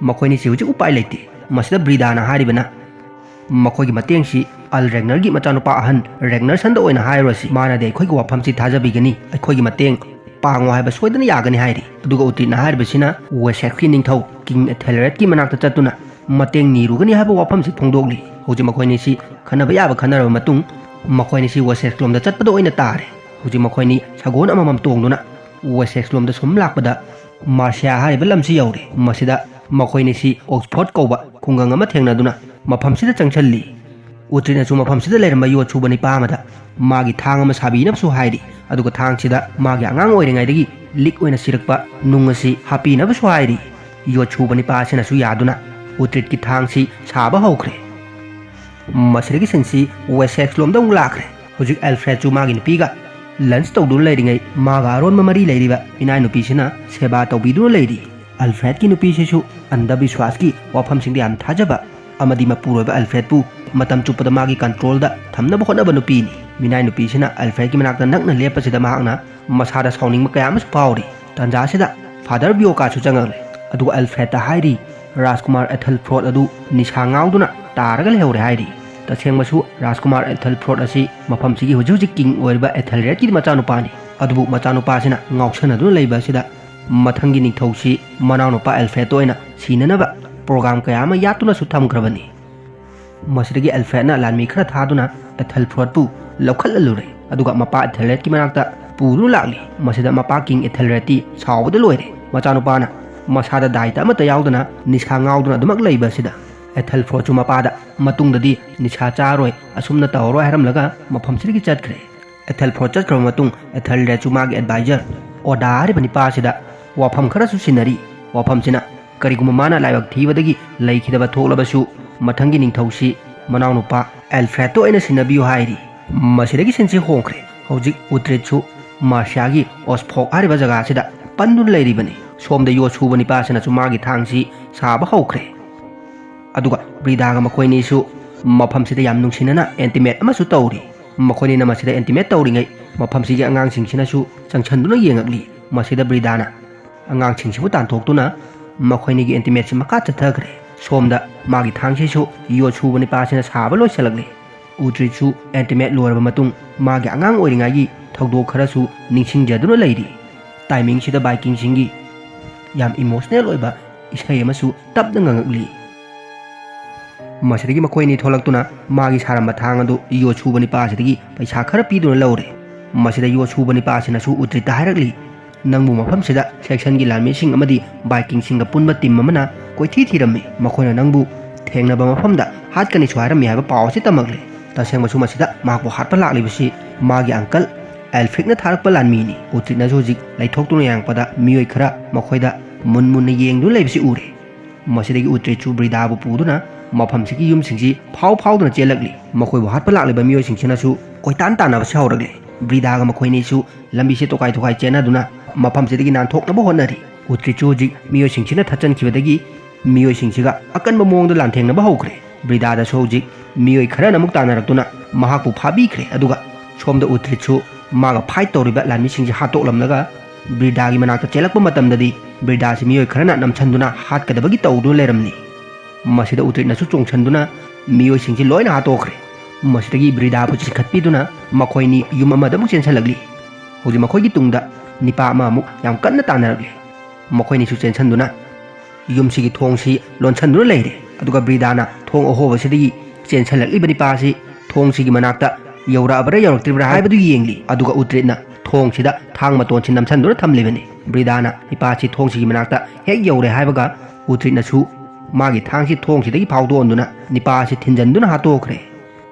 ꯃꯈꯣꯏꯅꯤꯁꯤ ꯍꯧꯖꯤꯛ ꯎꯄꯥꯏ ꯂꯩꯇꯦ꯫ ꯃꯁꯤꯗ ꯕ꯭ꯔꯤꯗꯥꯅ ꯍꯥꯏꯔꯤꯕꯅ ꯃꯈꯣꯏꯒꯤ ꯃꯇꯦꯡꯁꯤ ꯑꯜ ꯔꯦꯒꯅꯔꯒꯤ ꯃꯆꯥꯅꯨꯄꯥ ꯑꯍꯟ ꯔꯦꯒꯅꯔꯁꯟꯗ ꯑꯣꯏꯅ ꯍꯥꯏꯔꯨꯔꯁꯤ, ꯃꯥꯅꯗꯤ ꯑꯩꯈꯣꯏꯒꯤ ꯋꯥꯐꯝꯁꯤ ꯊꯥꯖꯕꯤꯒꯅꯤ, ꯑꯩꯈꯣꯏꯒꯤ ꯃꯇꯦꯡ ꯄꯥꯡꯉꯣ ꯍꯥꯏꯕ ꯁꯣꯏꯗꯅ ꯌꯥꯒꯅꯤ ꯍꯥꯏꯔꯤ꯫ ꯑꯗꯨꯒ ꯎꯇ꯭ꯔꯤꯠꯅ ꯍꯥꯏꯔꯤꯕꯁꯤꯅ ꯋꯦꯁꯦꯛꯁꯀꯤ ꯅꯤꯡꯊꯧ ꯀꯤꯡ ꯑꯦꯊꯦꯜꯔꯦꯠꯀꯤ ꯃꯅꯥꯛꯇ ꯆꯠꯇꯨꯅ ꯃꯇꯦꯡ ꯅꯤꯔꯨꯒꯅꯤ ꯍꯥꯏꯕ ꯋꯥꯐꯝꯁꯤ ꯐꯣꯡꯗꯣꯛꯂꯤ꯫ ꯍꯧꯖꯤꯛ ꯃꯈꯣꯏꯅꯤꯁꯤ ꯈꯟꯅꯕ ꯌꯥꯕ ꯈꯟꯅꯔꯕ ꯃꯇꯨꯡ ꯃꯈꯣꯏꯅꯤꯁꯤ ꯋꯦꯁꯦꯛꯁꯂꯣꯝꯗ ꯆꯠꯄꯗ ꯑꯣꯏꯅ ꯇꯥꯔꯦ꯫ ꯍꯧꯖꯤꯛ ꯃꯈꯣꯏꯅꯤ ꯁꯒꯣꯜ ꯑꯃꯃꯝ ꯇꯣꯡꯗꯨꯅ ꯋꯦꯁꯦꯛꯁꯂꯣꯝꯗ ꯁꯨꯝ ꯂꯥꯛꯄꯗ ꯃꯥꯔꯁꯤꯌꯥ ꯍꯥꯏꯔꯤꯕ ꯂꯝꯁꯤ ꯌꯧꯔꯦ꯫ ꯃꯁꯤꯗ ꯃꯈꯣꯏꯅꯤꯁꯤ ꯑꯣꯛꯁꯐꯣꯔꯗ ꯀꯧꯕ ꯈꯨꯡꯒꯪ ꯑꯃ ꯊꯦꯡꯅꯗꯨꯅ ꯃꯐꯝꯁꯤꯗ ꯆꯪꯁꯤꯜꯂꯤ꯫ ꯎꯇ꯭ꯔꯤꯠꯅꯁꯨ ꯃꯐꯝꯁꯤꯗ ꯂꯩꯔꯝꯕ ꯌꯣꯠ ꯁꯨꯕ ꯅꯤꯄꯥ ꯑꯃꯗ ꯃꯥꯒꯤ ꯊꯥꯡ ꯑꯃ ꯁꯥꯕꯤꯅꯕꯁꯨ ꯍꯥꯏꯔꯤ꯫ ꯑꯗꯨꯒ ꯊꯥꯡꯁꯤꯗ ꯃꯥꯒꯤ ꯑꯉꯥꯡ ꯑꯣꯏꯔꯤꯉꯩꯗꯒꯤ ꯂꯤꯛ ꯑꯣꯏꯅ ꯁꯤꯔꯛꯄ ꯅꯨꯡ ꯑꯁꯤ ꯍꯥꯞꯄꯤꯅꯕꯁꯨ ꯍꯥꯏꯔꯤ꯫ ꯌꯣꯠ ꯁꯨꯕ ꯅꯤꯄꯥ ꯑꯁꯤꯅꯁꯨ ꯌꯥꯗꯨꯅ ꯎꯇ꯭ꯔꯤꯠꯀꯤ ꯊꯥꯡꯁꯤ ꯁꯥꯕ ꯍꯧꯈ꯭ꯔꯦ꯫ ꯃꯁꯤꯗꯒꯤ ꯁꯤꯟꯁꯤ ꯋꯦꯁꯦꯛꯁ ꯂꯣꯝꯗ ꯑꯃꯨꯛ ꯂꯥꯛꯈ꯭ꯔꯦ꯫ ꯍꯧꯖꯤꯛ ꯑꯦꯜꯐ꯭ꯔꯦꯗꯁꯨ ꯃꯥꯒꯤ ꯅꯨꯄꯤꯒ ꯂꯟꯆ ꯇꯧꯗꯨꯅ ꯂꯩꯔꯤꯉꯩ, ꯃꯥꯒ ꯑꯔꯣꯟꯕ ꯃꯔꯤ ꯂꯩꯔꯤꯕ ꯃꯤꯅꯥꯏ ꯅꯨꯄꯤꯁꯤꯅ ꯁꯦꯕꯥ ꯇꯧꯕꯤꯗꯨꯅ ꯂꯩꯔꯤ꯫ ꯑꯜꯐ꯭ꯔꯦꯗꯀꯤ ꯅꯨꯄꯤꯁꯤꯁꯨ ꯑꯟꯙꯕꯤꯁ꯭ꯋꯥꯁꯀꯤ ꯋꯥꯐꯝꯁꯤꯡꯗ ꯌꯥꯝ ꯊꯥꯖꯕ ꯑꯃꯗꯤ ꯃꯄꯨꯔꯣꯏꯕ ꯑꯜꯐ꯭ꯔꯦꯗꯄꯨ ꯃꯇꯝ ꯆꯨꯞꯄꯗ ꯃꯥꯒꯤ ꯀꯟꯇ꯭ꯔꯣꯜꯗ ꯊꯝꯅꯕ ꯍꯣꯠꯅꯕ ꯅꯨꯄꯤꯅꯤ꯫ ꯃꯤꯅꯥꯏ ꯅꯨꯄꯤꯁꯤꯅ ꯑꯜꯐ꯭ꯔꯦꯗꯀꯤ ꯃꯅꯥꯛꯇ ꯅꯛꯅ ꯂꯦꯞꯄꯁꯤꯗ ꯃꯍꯥꯛꯅ ꯃꯁꯥꯗ ꯁꯥꯎꯅꯤꯡꯕ ꯀꯌꯥ ꯑꯃꯁꯨ ꯐꯥꯎꯔꯤ꯫ ꯇꯥꯟꯖꯥꯁꯤꯗ ꯐꯥꯗꯔ ꯕꯤꯌꯣꯀꯥꯁꯨ ꯆꯪꯉꯛꯂꯦ꯫ ꯑꯗꯨꯒ ꯑꯜꯐ꯭ꯔꯦꯗꯇ ꯍꯥꯏꯔꯤ, ꯔꯥꯖꯀꯨꯃꯥꯔ ꯑꯦꯊꯦꯜꯐ꯭ꯔꯣꯠ ꯑꯗꯨ ꯅꯤꯁꯥ ꯉꯥꯎꯗꯨꯅ ꯇꯥꯔꯒ ꯂꯩꯍꯧꯔꯦ ꯍꯥꯏꯔꯤ꯫ ꯇꯁꯦꯡꯕꯁꯨ ꯔꯥꯖꯀꯨꯃꯥꯔ ꯑꯦꯊꯦꯜꯐ꯭ꯔꯣꯠ ꯑꯁꯤ ꯃꯐꯝꯁꯤꯒꯤ ꯍꯧꯖꯤꯛ ꯍꯧꯖꯤꯛ ꯀꯤꯡ ꯑꯣꯏꯔꯤꯕ ꯑꯦꯊꯦꯜꯔꯦꯗꯀꯤ ꯃꯆꯥꯅꯨꯄꯥꯅꯤ꯫ ꯑꯗꯨꯕꯨ ꯃꯆꯥꯅꯨꯄꯥꯁꯤꯅ ꯉꯥꯎꯁꯟꯅꯗꯨꯅ ꯂꯩꯕ ꯑꯁꯤꯗ ꯃꯊꯪꯒꯤ ꯅꯤꯡꯊꯧꯁꯤ ꯃꯅꯥꯎꯅꯨꯄꯥ ꯑꯦꯜꯐ꯭ꯔꯦꯗꯇ ꯑꯣꯏꯅ ꯁꯤꯅꯅꯕ ꯄ꯭ꯔꯣꯒ꯭ꯔꯥꯝ ꯀꯌꯥ ꯑꯃ ꯌꯥꯠꯇꯨꯅꯁꯨ ꯊꯝꯈ꯭ꯔꯕꯅꯤ꯫ ꯃꯁꯤꯗꯒꯤ ꯑꯦꯜꯐ꯭ꯔꯦꯗꯅ ꯂꯥꯟꯃꯤ ꯈꯔ ꯊꯥꯗꯨꯅ ꯑꯦꯊꯦꯜꯐ꯭ꯔꯣꯠꯄꯨ ꯂꯧꯈꯠꯂꯜꯂꯨꯔꯦ꯫ ꯑꯗꯨꯒ ꯃꯄꯥ ꯑꯦꯊꯦꯜꯔꯦꯗꯀꯤ ꯃꯅꯥꯛꯇ ꯄꯨꯗꯨꯅ ꯂꯥꯛꯂꯤ꯫ ꯃꯁꯤꯗ ꯃꯄꯥ ꯀꯤꯡ ꯑꯦꯊꯦꯜꯔꯦꯗꯇꯤ ꯁꯥꯎꯕꯗ ꯂꯣꯏꯔꯦ꯫ ꯃꯆꯥꯅꯨꯄꯥꯅ ꯃꯁꯥꯗ ꯗꯥꯏꯇ ꯑꯃꯠꯇ ꯌꯥꯎꯗꯅ ꯅꯤꯁꯥ ꯉꯥꯎꯗꯨꯅ ꯑꯗꯨꯃꯛ ꯂꯩꯕ ꯑꯁꯤꯗ ꯑꯦꯊꯦꯜꯐ꯭ꯔꯣꯠꯁꯨ ꯃꯄꯥꯗ ꯃꯇꯨꯡꯗꯗꯤ ꯅꯤꯁꯥ ꯆꯥꯔꯣꯏ, ꯑꯁꯨꯝꯅ ꯇꯧꯔꯔꯣꯏ ꯍꯥꯏꯔꯝꯂꯒ ꯃꯐꯝꯁꯤꯗꯒꯤ ꯆꯠꯈ꯭ꯔꯦ꯫ ꯑꯦꯊꯦꯜꯐ꯭ꯔꯣꯠ ꯆꯠꯈ꯭ꯔꯕ ꯃꯇꯨꯡ ꯑꯦꯊꯦꯜꯔꯦꯗꯁꯨ ꯃꯥꯒꯤ ꯑꯦꯗꯚꯥꯏꯖꯔ ꯑꯣꯗꯥ ꯍꯥꯏꯔꯤꯕ ꯅꯤꯄꯥ ꯑꯁꯤꯗ ꯋꯥꯐꯝ ꯈꯔꯁꯨ ꯁꯤꯟꯅꯔꯤ꯫ ꯋꯥꯐꯝꯁꯤꯅ ꯀꯔꯤꯒꯨꯝꯕ ꯃꯥꯅ ꯂꯥꯏꯕꯛ ꯊꯤꯕꯗꯒꯤ ꯂꯩꯈꯤꯗꯕ ꯊꯣꯛꯂꯕꯁꯨ ꯃꯊꯪꯒꯤ ꯅꯤꯡꯊꯧꯁꯤ ꯃꯅꯥꯎꯅꯨꯄꯥ ꯑꯦꯜꯐ꯭ꯔꯦꯗꯇ ꯑꯣꯏꯅ ꯁꯤꯟꯅꯕꯤꯌꯨ ꯍꯥꯏꯔꯤ꯫ ꯃꯁꯤꯗꯒꯤ ꯁꯤꯟꯁꯤ ꯍꯣꯡꯈ꯭ꯔꯦ꯫ ꯍꯧꯖꯤꯛ ꯎꯇ꯭ꯔꯤꯠꯁꯨ ꯃꯥꯔꯁꯤꯌꯥꯒꯤ ꯑꯣꯁꯐꯣꯛ ꯍꯥꯏꯔꯤꯕ ꯖꯒꯥꯁꯤꯗ ꯄꯟꯗꯨꯅ ꯂꯩꯔꯤꯕꯅꯤ꯫ ꯁꯣꯝꯗ ꯌꯣꯠ ꯁꯨꯕ ꯅꯤꯄꯥꯁꯤꯅꯁꯨ ꯃꯥꯒꯤ ꯊꯥꯡꯁꯤ ꯁꯥꯕ ꯍꯧꯈ꯭ꯔꯦ꯫ ꯑꯗꯨꯒ ꯕ꯭ꯔꯤꯗꯥꯒ ꯃꯈꯣꯏꯅꯤꯁꯨ ꯃꯐꯝꯁꯤꯗ ꯌꯥꯝ ꯅꯨꯡꯁꯤꯅꯅ ꯑꯦꯟꯇꯤꯃꯦꯠ ꯑꯃꯁꯨ ꯇꯧꯔꯤ꯫ ꯃꯈꯣꯏꯅꯤꯅ ꯃꯁꯤꯗ ꯑꯦꯟꯇꯤꯃꯦꯠ ꯇꯧꯔꯤꯉꯩ ꯃꯐꯝꯁꯤꯒꯤ ꯑꯉꯥꯡꯁꯤꯡꯁꯤꯅꯁꯨ ꯆꯪꯁꯟꯗꯨꯅ ꯌꯦꯡꯉꯛꯂꯤ꯫ ꯃꯁꯤꯗ ꯕ꯭ꯔꯤꯗꯥꯅ ꯑꯉꯥꯡꯁꯤꯡꯁꯤꯕꯨ ꯇꯥꯟꯊꯣꯛꯇꯨꯅ ꯃꯈꯣꯏꯅꯤꯒꯤ ꯑꯦꯟꯇꯤꯃꯦꯠꯁꯤ ꯃꯈꯥ ꯆꯠꯊꯈ꯭ꯔꯦ꯫ ꯁꯣꯝꯗ ꯃꯥꯒꯤ ꯊꯥꯡꯁꯤꯁꯨ ꯌꯣꯠ ꯁꯨꯕ ꯅꯤꯄꯥꯁꯤꯅ ꯁꯥꯕ ꯂꯣꯏꯁꯤꯜꯂꯛꯂꯤ꯫ ꯎꯇ꯭ꯔꯤꯠꯁꯨ ꯑꯦꯟꯇꯤꯃꯦꯠ ꯂꯣꯏꯔꯕ ꯃꯇꯨꯡ ꯃꯥꯒꯤ ꯑꯉꯥꯡ ꯑꯣꯏꯔꯤꯉꯩꯒꯤ ꯊꯧꯗꯣꯛ ꯈꯔꯁꯨ ꯅꯤꯡꯁꯤꯡꯖꯗꯨꯅ ꯂꯩꯔꯤ꯫ ꯇꯥꯏꯃꯤꯡꯁꯤꯗ ꯕꯥꯏꯀꯤꯡꯁꯤꯡꯒꯤ ꯌꯥꯝ ꯏꯃꯣꯁꯅꯦꯜ ꯑꯣꯏꯕ ꯏꯁꯩ ꯑꯃꯁꯨ ꯇꯞꯅ ꯉꯪꯉꯛꯂꯤ꯫ ꯃꯁꯤꯗꯒꯤ ꯃꯈꯣꯏ ꯑꯅꯤ ꯊꯣꯛꯂꯛꯇꯨꯅ ꯃꯥꯒꯤ ꯁꯥꯔꯝꯕ ꯊꯥꯡ ꯑꯗꯨ ꯌꯣꯠ ꯁꯨꯕ ꯅꯤꯄꯥ ꯑꯁꯤꯗꯒꯤ ꯄꯩꯁꯥ ꯈꯔ ꯄꯤꯗꯨꯅ ꯂꯧꯔꯦ꯫ ꯃꯁꯤꯗ ꯌꯣꯠ ꯁꯨꯕ ꯅꯤꯄꯥ ꯑꯁꯤꯅꯁꯨ ꯎꯇ꯭ꯔꯤꯠꯇ ꯍꯥꯏꯔꯛꯂꯤ, "ꯅꯪꯕꯨ ꯃꯐꯝꯁꯤꯗ ꯁꯦꯛꯁꯟꯒꯤ ꯂꯥꯟꯃꯤꯁꯤꯡ ꯑꯃꯗꯤ ꯕꯥꯏꯀꯤꯡꯁꯤꯡꯒ ꯄꯨꯟꯕ ꯇꯤꯝ ꯑꯃꯅ ꯀꯣꯏꯊꯤ ꯊꯤꯔꯝꯃꯤ꯫ ꯃꯈꯣꯏꯅ ꯅꯪꯕꯨ ꯊꯦꯡꯅꯕ ꯃꯐꯝꯗ ꯍꯥꯠꯀꯅꯤꯁꯨ ꯍꯥꯏꯔꯝꯃꯤ ꯍꯥꯏꯕ ꯄꯥꯎ ꯑꯁꯤ ꯇꯝꯃꯛꯂꯦ꯫ ꯇꯁꯦꯡꯕꯁꯨ ꯃꯁꯤꯗ ꯃꯍꯥꯛꯄꯨ ꯍꯥꯠꯄ ꯂꯥꯛꯂꯤꯕꯁꯤ ꯃꯥꯒꯤ ꯑꯪꯀꯜ ꯑꯦꯜꯐ꯭ꯔꯤꯛꯅ ꯊꯥꯔꯛꯄ ꯂꯥꯟꯃꯤꯅꯤ꯫" ꯎꯇ꯭ꯔꯤꯠꯅꯁꯨ ꯍꯧꯖꯤꯛ ꯂꯩꯊꯣꯛꯇꯨꯅ ꯌꯦꯡꯉꯛꯄꯗ ꯃꯤꯑꯣꯏ ꯈꯔ ꯃꯈꯣꯏꯗ ꯃꯨꯟ ꯃꯨꯟꯅ ꯌꯦꯡꯗꯨꯅ ꯂꯩꯕꯁꯤ ꯎꯔꯦ꯫ ꯃꯁꯤꯗꯒꯤ ꯎꯇ꯭ꯔꯤꯠꯁꯨ ꯕ꯭ꯔꯤꯗꯥꯕꯨ ꯄꯨꯗꯨꯅ ꯃꯐꯝꯁꯤꯒꯤ ꯌꯨꯝꯁꯤꯡꯁꯤ ꯐꯥꯎ ꯐꯥꯎꯗꯨꯅ ꯆꯦꯜꯂꯛꯂꯤ꯫ ꯃꯈꯣꯏꯕꯨ ꯍꯥꯠꯄ ꯂꯥꯛꯂꯤꯕ ꯃꯤꯑꯣꯏꯁꯤꯡꯁꯤꯅꯁꯨ ꯀꯣꯏꯇꯥꯟ ꯇꯥꯟꯅꯕꯁꯤ ꯍꯧꯔꯛꯂꯤ꯫ ꯕ꯭ꯔꯤꯗꯥꯒ ꯃꯈꯣꯏ ꯑꯅꯤꯁꯨ ꯂꯝꯕꯤꯁꯤ ꯇꯣꯈꯥꯏ ꯇꯣꯈꯥꯏ ꯆꯦꯟꯅꯗꯨꯅ ꯃꯐꯝꯁꯤꯗꯒꯤ ꯅꯥꯟꯊꯣꯛꯅꯕ ꯍꯣꯠꯅꯔꯤ꯫ ꯎꯇ꯭ꯔꯤꯠꯁꯨ ꯍꯧꯖꯤꯛ ꯃꯤꯑꯣꯏꯁꯤꯡꯁꯤꯅ ꯊꯠꯆꯟꯈꯤꯕꯗꯒꯤ ꯃꯤꯑꯣꯏꯁꯤꯡꯁꯤꯒ ꯑꯀꯟꯕ ꯃꯑꯣꯡꯗ ꯂꯥꯟꯊꯦꯡꯅꯕ ꯍꯧꯈ꯭ꯔꯦ꯫ ꯕ꯭ꯔꯤꯗꯥꯗꯁꯨ ꯍꯧꯖꯤꯛ ꯃꯤꯑꯣꯏ ꯈꯔꯅ ꯑꯃꯨꯛ ꯇꯥꯟꯅꯔꯛꯇꯨꯅ ꯃꯍꯥꯛꯄꯨ ꯐꯥꯕꯤꯈ꯭ꯔꯦ꯫ ꯑꯗꯨꯒ ꯁꯣꯝꯗ ꯎꯇ꯭ꯔꯤꯠꯁꯨ ꯃꯥꯒ ꯐꯥꯏꯠ ꯇꯧꯔꯤꯕ ꯂꯥꯟꯃꯤꯁꯤꯡꯁꯤ ꯍꯥꯠꯇꯣꯛꯂꯝꯂꯒ ꯕ꯭ꯔꯤꯗꯥꯒꯤ ꯃꯅꯥꯛꯇ ꯆꯦꯜꯂꯛꯄ ꯃꯇꯝꯗꯗꯤ ꯕ꯭ꯔꯤꯗꯥꯁꯤ ꯃꯤꯑꯣꯏ ꯈꯔꯅ ꯅꯝꯁꯤꯟꯗꯨꯅ ꯍꯥꯠꯀꯗꯕꯒꯤ ꯇꯧꯗꯨꯅ ꯂꯩꯔꯝꯂꯤ꯫ ꯃꯁꯤꯗ ꯎꯇ꯭ꯔꯤꯠꯅꯁꯨ ꯆꯣꯡꯁꯤꯟꯗꯨꯅ ꯃꯤꯑꯣꯏꯁꯤꯡꯁꯤ ꯂꯣꯏꯅ ꯍꯥꯠꯇꯣꯛꯈ꯭ꯔꯦ꯫ ꯃꯁꯤꯗꯒꯤ ꯕ꯭ꯔꯤꯗꯥꯕꯨ ꯆꯤꯡꯈꯠꯄꯤꯗꯨꯅ ꯃꯈꯣꯏꯅꯤ ꯌꯨꯝ ꯑꯃꯗ ꯑꯃꯨꯛ ꯆꯦꯟꯁꯤꯜꯂꯛꯂꯤ꯫ ꯍꯧꯖꯤꯛ ꯃꯈꯣꯏꯒꯤ ꯇꯨꯡꯗ ꯅꯤꯄꯥ ꯑꯃ ꯑꯃꯨꯛ ꯌꯥꯝ ꯀꯟꯅ ꯇꯥꯟꯅꯔꯛꯂꯤ꯫ ꯃꯈꯣꯏꯅꯤꯁꯨ ꯆꯦꯟꯁꯤꯟꯗꯨꯅ ꯌꯨꯝꯁꯤꯒꯤ ꯊꯣꯡꯁꯤ ꯂꯣꯟꯁꯤꯟꯗꯨꯅ ꯂꯩꯔꯦ꯫ ꯑꯗꯨꯒ ꯕ꯭ꯔꯤꯗꯥꯅ ꯊꯣꯡ ꯑꯍꯣꯕꯁꯤꯗꯒꯤ ꯆꯦꯟꯁꯤꯜꯂꯛꯂꯤꯕ ꯅꯤꯄꯥꯁꯤ ꯊꯣꯡꯁꯤꯒꯤ ꯃꯅꯥꯛꯇ ꯌꯧꯔꯛꯑꯕ꯭ꯔꯥ ꯌꯧꯔꯛꯇ꯭ꯔꯤꯕ꯭ꯔꯥ ꯍꯥꯏꯕꯗꯨ ꯌꯦꯡꯂꯤ꯫ ꯑꯗꯨꯒ ꯎꯇ꯭ꯔꯤꯠꯅ ꯊꯣꯡꯁꯤꯗ ꯊꯥꯡ ꯃꯇꯣꯟꯁꯤ ꯅꯝꯁꯤꯟꯗꯨꯅ ꯊꯝꯂꯤꯕꯅꯤ꯫ ꯕ꯭ꯔꯤꯗꯥꯅ ꯅꯤꯄꯥꯁꯤ ꯊꯣꯡꯁꯤꯒꯤ ꯃꯅꯥꯛꯇ ꯍꯦꯛ ꯌꯧꯔꯦ ꯍꯥꯏꯕꯒ ꯎꯇ꯭ꯔꯤꯠꯅꯁꯨ ꯃꯥꯒꯤ ꯊꯥꯡꯁꯤ ꯊꯣꯡꯁꯤꯗꯒꯤ ꯐꯥꯎꯗꯣꯛꯍꯟꯗꯨꯅ ꯅꯤꯄꯥꯁꯤ ꯊꯤꯟꯖꯤꯟꯗꯨꯅ ꯍꯥꯠꯇꯣꯛꯈ꯭ꯔꯦ꯫